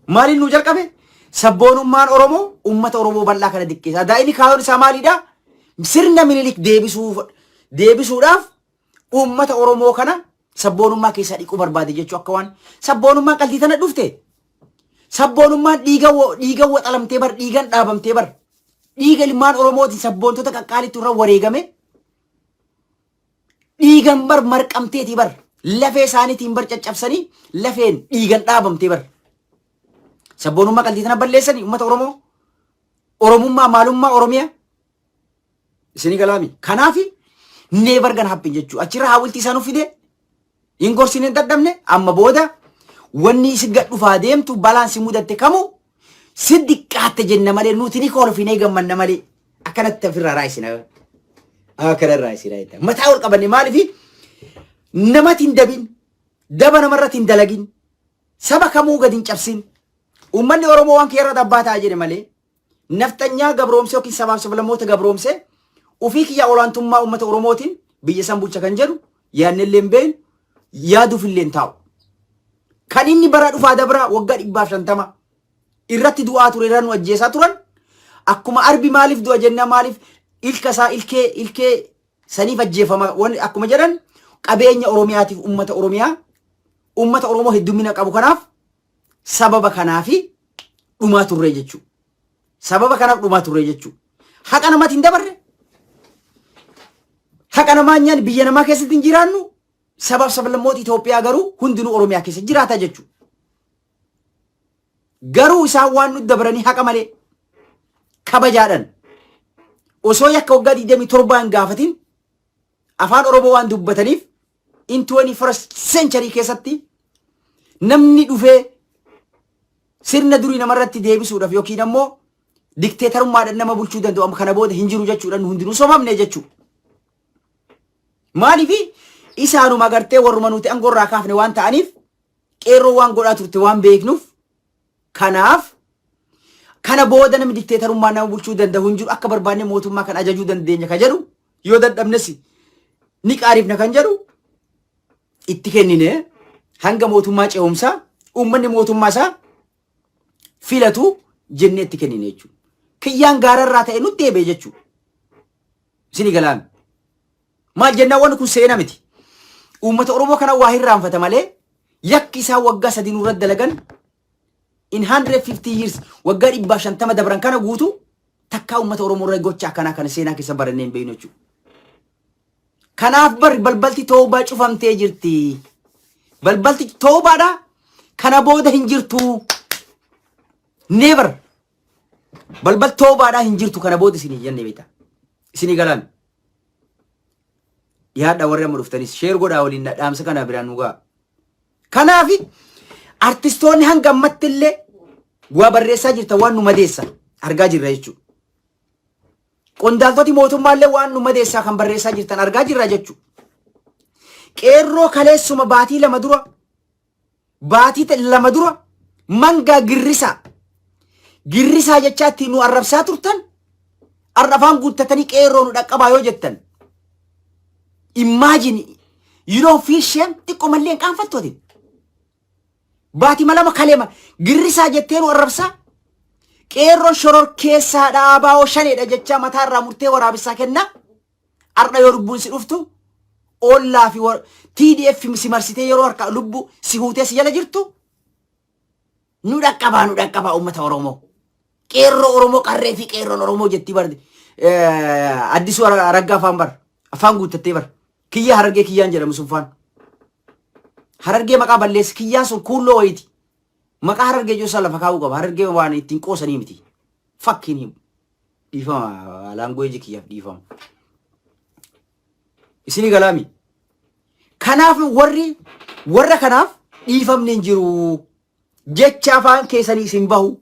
Maaliin nu jalqabe? Sabboonummaan Oromoo uummata Oromoo bal'aa kana xiqqeessa. Daa'imni kaayoon isaa maalidha? Sirna Minilik deebisuudhaaf uummata Oromoo kana sabboonummaa keessaa dhiquu barbaade jechuu. Akka waan sabboonummaan qalbii tana dhufte. Sabboonummaan dhiiga waxalamtee bar, dhiigan dhaabamtee bar, dhiiga ilmaan Oromootiin sabboontota qaqqaalitti irra wareegame, dhiigan bar marqamteeti bar, lafee isaaniitiin bar caccabsanii, lafeen dhiigan dhaabamtee bar. Sabboonummaa qalbii tana balleessanii uummata Oromoo, Oromummaa, maalummaa Oromiyaa isinii galaami. Kanaafi never gonna happen jechuu. Achirra haawultii isaan fide hin gorsine, hin dadhabne. Amma booda wanni isin gad dhufaa deemtu, balaan si mudatte kamuu si diqqaatte jenna malee, nuti ni kolfinee gammanna malee akkanatti ofirraa raayisina. Akkana raayisina. Mataa ol qabanne. Maaliifi? Namatti hin dabin, daba namarratti hin dalagin, saba kamuu gad hin cabsin. Uummanni Oromoo waan kee irratti abbaa ta'a jedhe malee nafxanyaa gabroomsee yookiin sabaaf sablammoota gabroomsee ofii kiyya olaantummaa uummata Oromootiin biyya san bulcha kan jedhu yaadnellee hin beeknu, yaaduuf illee hin taa'u. Kan inni bara dhufaa dabraa waggaa 150 irratti du'aa ture, irra nu ajjeesaa turan, akkuma arbi maaliif du'a jenna, maaliif ilka isaa ilkee saniif ajjeefama akkuma jedhan, qabeenya Oromiyaatiif, uummata Oromiyaa, uummata Oromoo heddummina qabu kanaaf, sababa kanaafi dhumaa turre jechuudha. Sababa kanaaf dhumaa turre jechuudha. Haqa namatti hin dabarre. Haqa namaa nyaan biyya namaa keessatti hin jiraannu. Sabaaf sablammoota Itoophiyaa garuu hundinuu Oromiyaa keessa jiraata jechuudha. Garuu isaan waan nutti dabaranii haqa malee kabajaadhaan osoo yakka waggaa 27 hin gaafatin afaan Oromoo waan dubbataniif, in 21st century keessatti namni dhufee sirna durii namarratti deebisuudhaaf yookiin ammoo dikteetarummaadhaan nama bulchuu danda'u amma kana booda hin jiru jechuudhaan hundinuu sobamne jechuudha. Maaliif? Isaanuma agartee warruma nuti aangoo irraa kaafne waan ta'aniif, qeerroo waan godhaa turte waan beeknuuf, kanaaf kana booda namni dikteetarummaa nama bulchuu danda'u hin jiru, akka barbaanne mootummaa kan ajajuu dandeenya ka jedhu, yoo dadhabnes ni qaariifna kan jedhu itti kennine, hanga mootummaa ce'umsaa uummanni mootummaa isaa filatu jennee itti kennine jechuudha. Kiyyaan gaararraa ta'e nutti deebi'e jechuudha. Isinii galaami. Maal jennaan, wanni kun seenaa miti. Uummata Oromoo kana waa hirraanfata malee yakki isaa waggaa 3 nurra dalagan in 150 years, waggaa 150 dabran kana guutuu takkaa uummata Oromoo irra gocha akkanaa kana seenaa keessa barannee hin beeknu jechuudha. Kanaaf barri balbalti toobaa cufamtee jirti. Balbalti toobaadha. Kana booda hin jirtu. Never. Balbalti toobaadhaa hin jirtu kana booda isinii jennee beekta. Isinii galaan. Dhiyaadha, warri amma dhuftanis share godhaa, waliin dhaamsa kana biraan nu ga'a. Kanaaf artistoonni hanga ammatti illee waa barreessaa jirta, waan nu madeessa argaa jirra jechuudha. Qondaaltoti mootummaallee waan nu madeessaa kan barreessaa jirtan argaa jirra jechuudha. Qeerroo kaleessuma baatii 2 dura, baatii 2 dura mangaa girrisaa girrisaa jechaa ittiin nu arrabsaa turtan, har'a afaan guuttatanii qeerroo nu dhaqqabaa yoo jettan, imagine, you don't feel shame? Xiqqoo mallee hin qaanfattu. Baatii 2 kaleema girrisaa jettee nu arrabsaa, qeerroon shoror keessaa dhaabaa shaneedha jechaa mataarraa murtee waraabessaa kennaa, har'a yoo lubbuun si dhuftu ollaa fi TDF si marsitee yeroo harka lubbu si huutee si jala jirtu, nu dhaqqabaa, nu dhaqqabaa uummata Oromoo. Qeerroo Oromoo, qarree fi qeerroon Oromoo jetti bar. Addisuu Araggaa afaan bar afaan guuttattee bar. Kiyya Harargee kiyyaan jedhamu sun faan. Harargee maqaa balleessi, kiyyaan sun kuulloo wayiiti. Maqaa Harargee jiru lafa kaa'uu qaba. Harargee waan ittiin qoosanii miti. Fakkiin dhiifama, language kiyyaaf dhiifama. Isinii galaami. Kanaaf warri warra kanaaf dhiifamni hin jiru. Jecha afaan keessanii isin bahu,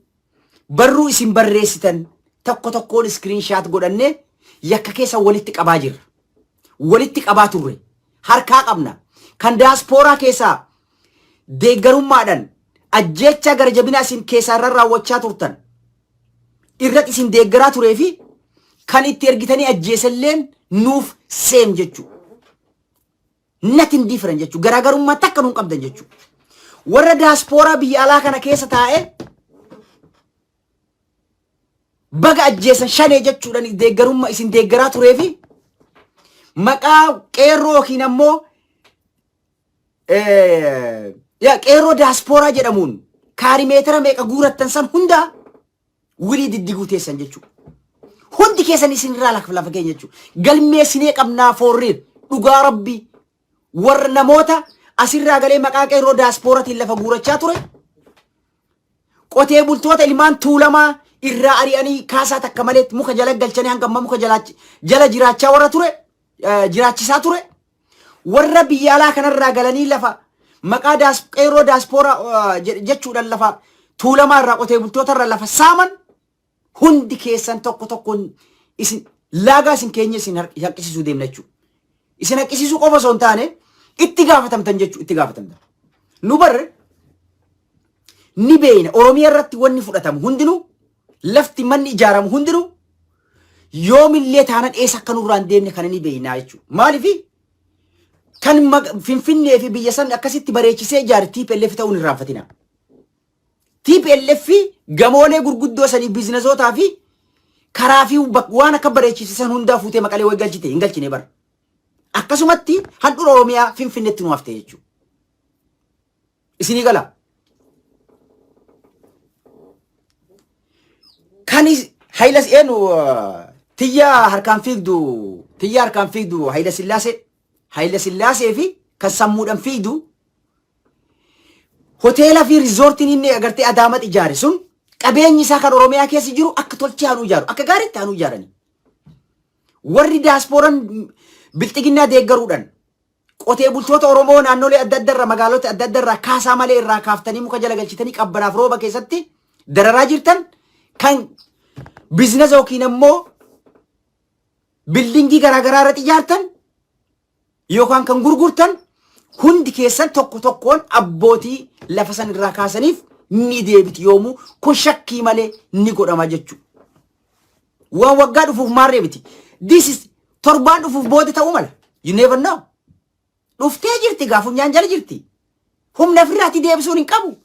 barruu isin barreessitan tokko tokkoon screenshot godhannee yakka keessa walitti qabaa jirra. Walitti qabaa turre. Harkaa qabna. Kan daaspooraa keessaa deeggarummaadhaan ajjeechaa gara jabinaa isin keessaa irra raawwachaa turtan irratti isin deeggaraa turee fi kan itti ergitanii ajjeesalleen nuuf same jechuudha. Nothing different jechuudha. Garaagarummaa takka nuun qabdan jechuudha. Warra daaspooraa biyya alaa kana keessa taa'ee baga ajjeesan shanee jechuudhaan deeggarummaa isin deeggaraa turee fi maqaa qeerroo yookiin ammoo qeerroo daaspooraa jedhamuun kaarimeetira meeqa guurattan san hundaa wilii diddiguu teessan jechuudha. Hundi keessan isinirraa lafa keenya jechuudha. Galmeessinee qabnaa foorriin dhugaa rabbii warra namoota asirraa galee maqaa qeerroo daaspooratiin lafa guurachaa ture. Qotee bultoota ilmaan Tuulamaa irraa ari'anii kaasaa takka malee muka jala galchanii hanga ammaa muka jala jiraachaa warra ture, jiraachisaa ture. Warra biyya alaa kanarraa galanii lafa maqaa qeerroo daaspooraa jechuudhaan lafa Tuulamaa irraa, qotee bultoota irraa lafa saaman hundi keessan tokko tokkoon isin laagaa isin keenya isin haqqisiisuu deemna jechuudha. Isin haqqisiisuu qofa osoo hin taane itti gaafatamtan jechuudha, itti gaafatamtan. Nu barre ni beeyna, Oromiyaa irratti wanni fudhatamu hundinuu, lafti manni ijaaramu hundinuu yoomillee taanan eessa akka nurraa hin deemne kana ni beeynaa jechuudha. Maaliifi kan Finfinnee fi biyya san akkasitti bareechisee ijaare TPLF ta'uun hin irraanfatina. TPLF gamoolee gurguddoo sanii biizinasootaa fi karaa fi waan akka bareechisiisan hundaa fuutee Maqalee wayi galchite hin galchine bara. Akkasumatti handhuura Oromiyaa Finfinneetti nu hafte jechuudha. Isinii gala. Kan Hayila eenyu, tiyya harkaan fiigdu, tiyya harkaan fiigdu Hayila Sillaasee, Hayila Sillaasee fi kan sammuudhaan fiigdu, hoteela fi riizoortiin inni agartee Adaamatti ijaare sun, qabeenyi isaa kan Oromiyaa keessa jiru akka tolchee haanuu ijaaru, akka gaariitti haanuu ijaarani. Warri daaspooran bilxiginnaa deeggaruudhaan qotee bultoota Oromoo naannolee adda adda irraa, magaalota adda adda irraa kaasaa malee irraa kaaftanii muka jala galchitanii qabbanaaf rooba keessatti dararaa jirtan, kan biizinasa yookiin ammoo building garaagaraa irratti ijaartan yookaan kan gurgurtan hundi keessan tokko tokkoon abbootii lafa san irraa kaasaniif ni deebiti yoomuu, kun shakkii malee ni godhama jechuudha. Waan waggaa dhufuuf maarree miti. This is torbaan dhufuuf booda ta'uu mala. You never know. Dhuftee jirti, gaa funyaan jala jirti. Humna ofirraatti deebisuun hin qabu.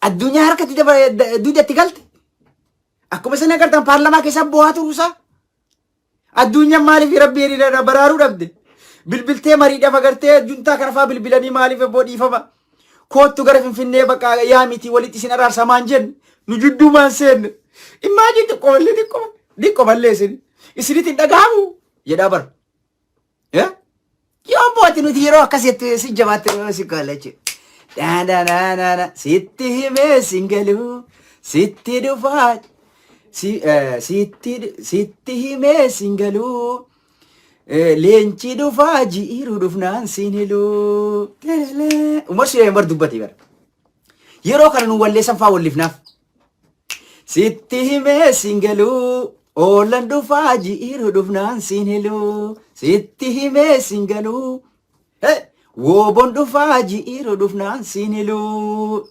Addunyaa harkatti duudatti galte. Akkuma isin agartan paarlamaa keessa bu'aa turuusaa. Addunyaan maaliif rabbi hiriira baraaruu dhabde? Bilbiltee mariidhaaf agartee juntaa kana fa'aa bilbilanii maaliif ebboo dhiifama? Koottu gara Finfinnee bakka yaa miti walitti isin araarsamaan jenne nu jidduu maan seenne. Imagine xiqqoo mallee xiqqoo xiqqoo mallee isin isinitti hin dhaga'amu jedhaa bara. Yoo booti nuti yeroo akkasitti si jabaatte si gaala jechuudha. Daandaanaana sitti himee sin galuu sitti dhufaa sitti sitti himee sin galuu leenci dhufaa ji'iiru dhufnaan sin hiluu. Umar Suleeman bar dubbate bara. Yeroo kana nu walleessan faa wallifnaaf. Sitti himee sin galuu oolan dhufaa ji'iiru dhufnaan sin hiluu sitti himee sin galuu woobon dhufaa ji'iiru dhufnaan sin hiluu.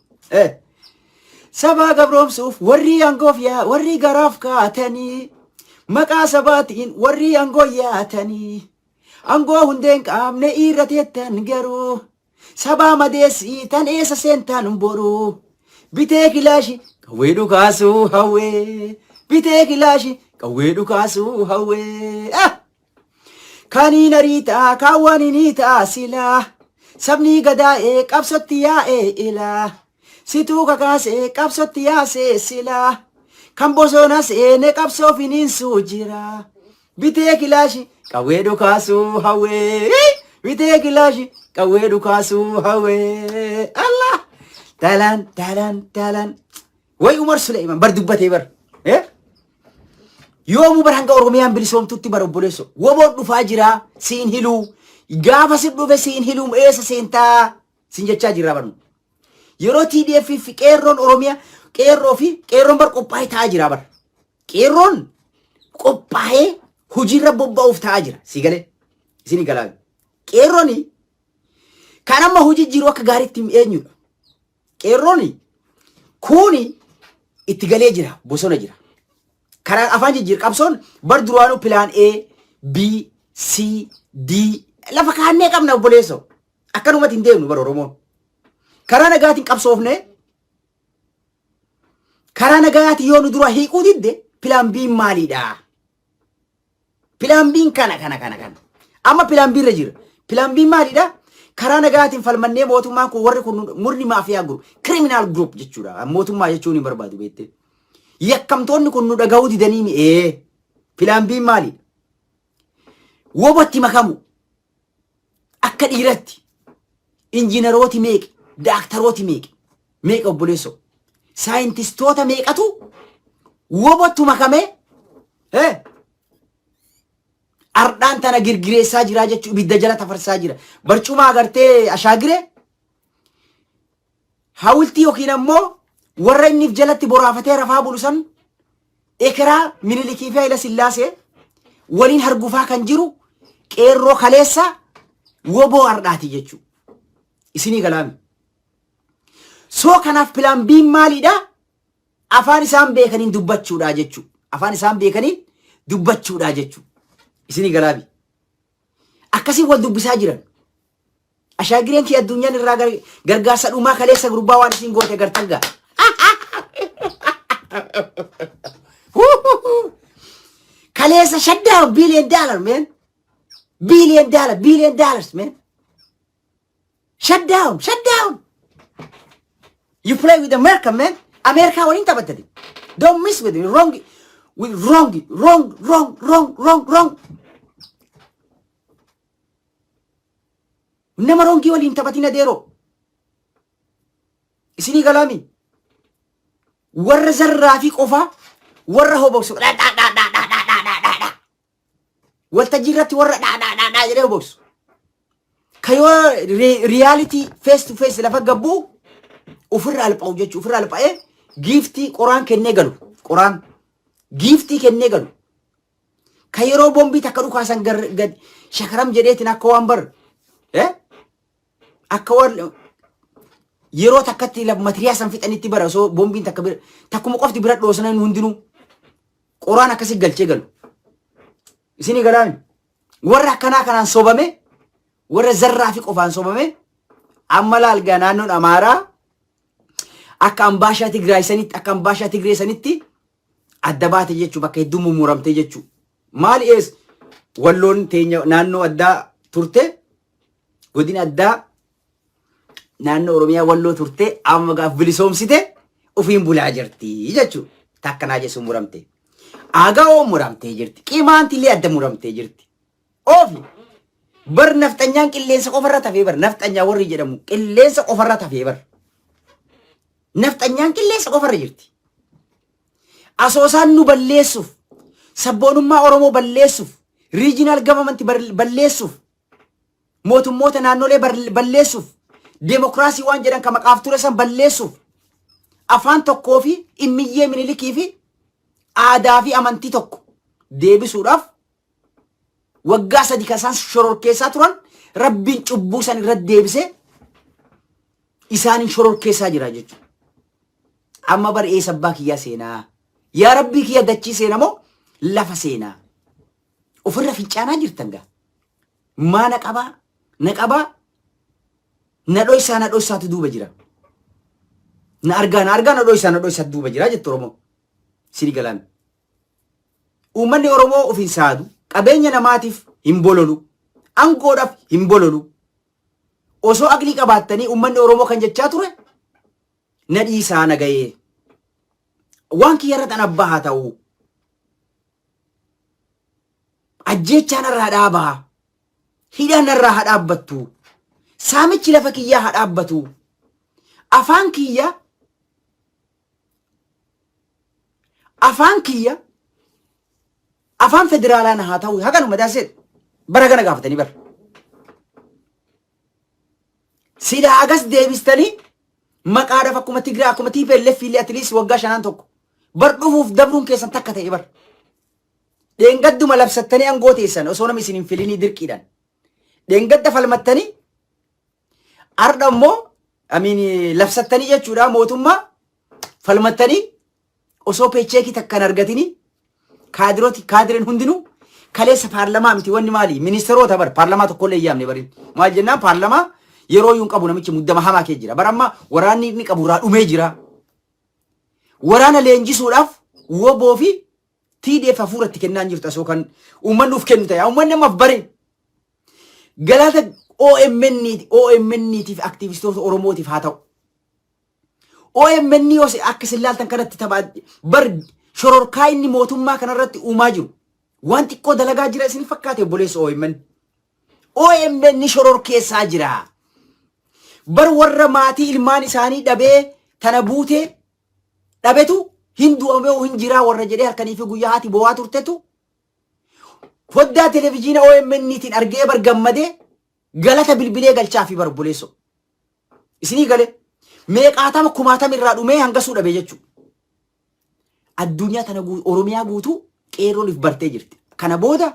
Sabaa gabroomsuuf warri aangoof yaa warri garaaf kaatanii maqaa sabaatiin warri aangoo yaatanii aangoo hundeen qaamne irra teettan garuu sabaa madeessitan eessa seentan boruu bitee kilaashi qawwee dhukaasuu hawwee bitee kilaashi qawwee dhukaasuu hawwee. Ah! Kaniin ariitaa kaawwan ni ta'a silaa sabni gadaa'ee qabsotti yaa'ee ilaa situu kakaasee qabsotti yaasee silaa kan bosona seene qabsoo finiinsuu jira bitee kilaashi qawwee dhukaasuu hawwee bitee kilaashi qawwee dhukaasuu hawwee Allah talan talan talan way Umar Suleeman bar dubbatee bar eh Yoomuu bar hanga Oromiyaan bilisoomtutti bar obboleesso. Woboon dhufaa jira siin hiluu. Gaafa si dhufe siin hiluu eessa seentaa siin jechaa jirra barnu. Yeroo TDF fi qeerroon Oromiyaa qeerroo fi qeerroon bar qophaa'ee taa'aa jira bar. Qeerroon qophaa'ee hojiirra bobba'uuf taa'aa jira. Sii galee isinii galaa. Qeerroon kan amma hojii jiru akka gaariitti eenyudha. Qeerroon kuni itti galee jira bosona jira. Karaa afaan jijjiir qabsoon bar duraanuu plan A, B, C, D lafa kaannee qabna obboleessoo. Akkanumatti hin deemnu bar Oromoon. Karaa nagaatiin qabsoofne karaa nagaatiin yoo nu dura hiiquu didde plan B maaliidha? Plan B'n kana kana kana kana. Amma plan B irra jira. Plan B maalidha? Karaa nagaatiin falmannee mootummaan kun warri kun murni maafiyaa group criminal group jechuudha. Mootummaa jechuun hin barbaadu beektee. Yakkamtoonni kun nu dhaga'uu didanii mi'ee. Plan B maalidha? Wobotti makamu. Akka dhiiratti. Injiinarooti meeqi? Daaktarooti meeqi? Meeqa obboleessoo? Saayintistoota meeqatu wobottu makamee ardhaan tana girgireessaa jiraa jechuu ibidda jala tafarsaa jira. Barcuma agartee ashaagire hawultii yookiin ammoo warra inni jalatti boraafatee rafaa bulu san ekeraa Minilikii fi Hayila Sillaasee waliin hargufaa kan jiru qeerroo kaleessa woboo ardhaati jechuu. Isinii galaami. So kanaaf plan B'n maalidha? Afaan isaan beekaniin dubbachuudha jechuu. Afaan isaan beekaniin dubbachuudha jechuu. Isinii galaami. Akkasii wal dubbisaa jiran. Ashaagireen kee addunyaan irraa gargaarsa dhumaa kaleessa gurbaa waan isin goote gartan gaa. Kaleessa shut down billion dollar, man. Billion dollar, billion dollars, man. Shut down, shut down. You play with America, man. America waliin taphattati. Don't mess with it. Wrong, with wrong, wrong, wrong, wrong, wrong, wrong. Nama wrongii waliin taphatin adeeroo. Isinii galaami. Warra zarraa fi qofaa warra hoboksu dha dha dha dha dha dha dha dha dha dha. Waltajjii irratti warra dha dha dha dha jedhee hoboksu. Ka yoo reality face to face lafa gabbuu ofirra alpha'u jechuudha. Ofirra alpha'ee giiftii qoraan kennee galu. Qoraan giiftii kennee galu. Ka yeroo bombii takka dhukaasan gad shakaram jedheetiin akka waan bar akka waan yeroo takkatti matiriyaa san fixanitti bara osoo bombiin takka bira takkuma qofti bira dhoosanan hundinuu qoraan akkasi galchee galu. Isinii galaami. Warra akkanaa kanaan sobame warra zarraa fi qofaan sobame amma laalgaa naannoon Amaaraa akka ambaashaa Tigraay sanitti akka ambaashaa Tigree sanitti. Adda baate jechuu, bakka hedduu mummuramte jechuu. Maali ees Walloon teenya naannoo addaa turte, godina addaa naannoo Oromiyaa Walloo turte, amma gaaf bilisoomsite ofiin bulaa jirti jechuu. Takkanaa jechuun muramte. Agawoo muramtee jirti. Qimaantillee adda muramtee jirti. Oofi bar nafxanyaan qilleensa qofarra tafee bar, nafxanyaa warri jedhamu qilleensa qofarra tafee bar. Nafxanyaan qilleensa qofarra jirti. Asoosaan nu balleessuuf, sabboonummaa Oromoo balleessuuf, regional government balleessuuf, mootummoota naannolee balleessuuf, deemokiraasii waan jedhan kan maqaaf ture san balleessuuf, afaan tokkoo fi immiyyee Minilikii fi aadaa fi amantii tokko deebisuudhaaf waggaa 3 kan isaan shororkeessaa turan, Rabbiin cubbuu san irratti deebisee isaanin shororkeessaa jira jechuudha. Amma bar eessa abbaa kiyyaa seenaa? Yaa Rabbii kiyya, dachii seena moo lafa seenaa? Ofirra fincaanaa jirtan gaa. Maa na qabaa? Na qabaa? Na dhoysaa, na dhoysaatu duuba jira. Na argaa, na argaa, na dhoysaa, na dhoysaatu duuba jira jettu Oromoo. Sini galaan. Uummanni Oromoo of hin saadu. Qabeenya namaatiif hin bololu. Angoodhaaf hin bololu. Osoo aqlii qabaattanii, uummanni Oromoo kan jechaa ture na dhiisaa, na ga'ee. Waan kiyya irratti an abbaa haa ta'u. Ajjeechaa narraa dhaabaa. Hidhaan narraa haa dhaabbattu. Saamichi lafa kiyyaa haa dhaabbatu. Afaan kiyya afaan federaalaa na haa ta'u, haganuma daasee bara kana gaafatanii bara. Silaa agas deebistanii maqaadhaaf akkuma Tigiraa, akkuma TPLF illee at least waggaa shanaan tokko bar dhufuuf dabruun keessan takka ta'e bar. Dheengadduma labsattanii aangoo teessan osoo namni isin hin filinii dirqiidhaan. Dheengadda falmattanii, ardha immoo amiin labsattanii jechuudha, mootummaa falmattanii osoo paycheck takka hin argatini, kaadirooti kaadireen hundinuu kaleessa paarlamaa miti, wanni maali, ministeerota bar paarlamaa tokkollee hin yaamne barin. Maal jennaan, paarlamaa yeroo iyyuu hin qabu namichi, muddama hamaa kee jira bar. Amma waraanni inni qabu irraa dhumee jira. Waraana leenjisuudhaaf WBO fi TDF hafuuratti kennaa hin jirtu. Asoo kan uummanni uf kennu ta'e, uummanni ammaaf bare galata OMN OMN tiif aktiivistoota Oromootiif haa ta'u. OMN yoo akka isin laaltan kanatti tapha bar, shororkaa inni mootummaa kanarratti uumaa jiru waan xiqqoo dalagaa jira isin fakkaate, obboleessa OMN. OMN shororkeessaa jira. Bar warra maatii ilmaan isaanii dhabee tana buutee dhabetu hin du'amee hin jiraa warra jedhee halkanii fi guyyaa haati boo'aa turtetu foddaa televizyiina OMN-tiin argee bar gammadee galata bilbilee galchaa fi bar, obboleessoo. Isinii galee meeqaatama kumaatama irraa dhumee hangasuu dhabe jechuudha. Addunyaa tana Oromiyaa guutuu qeerroon if bartee jirti. Kana booda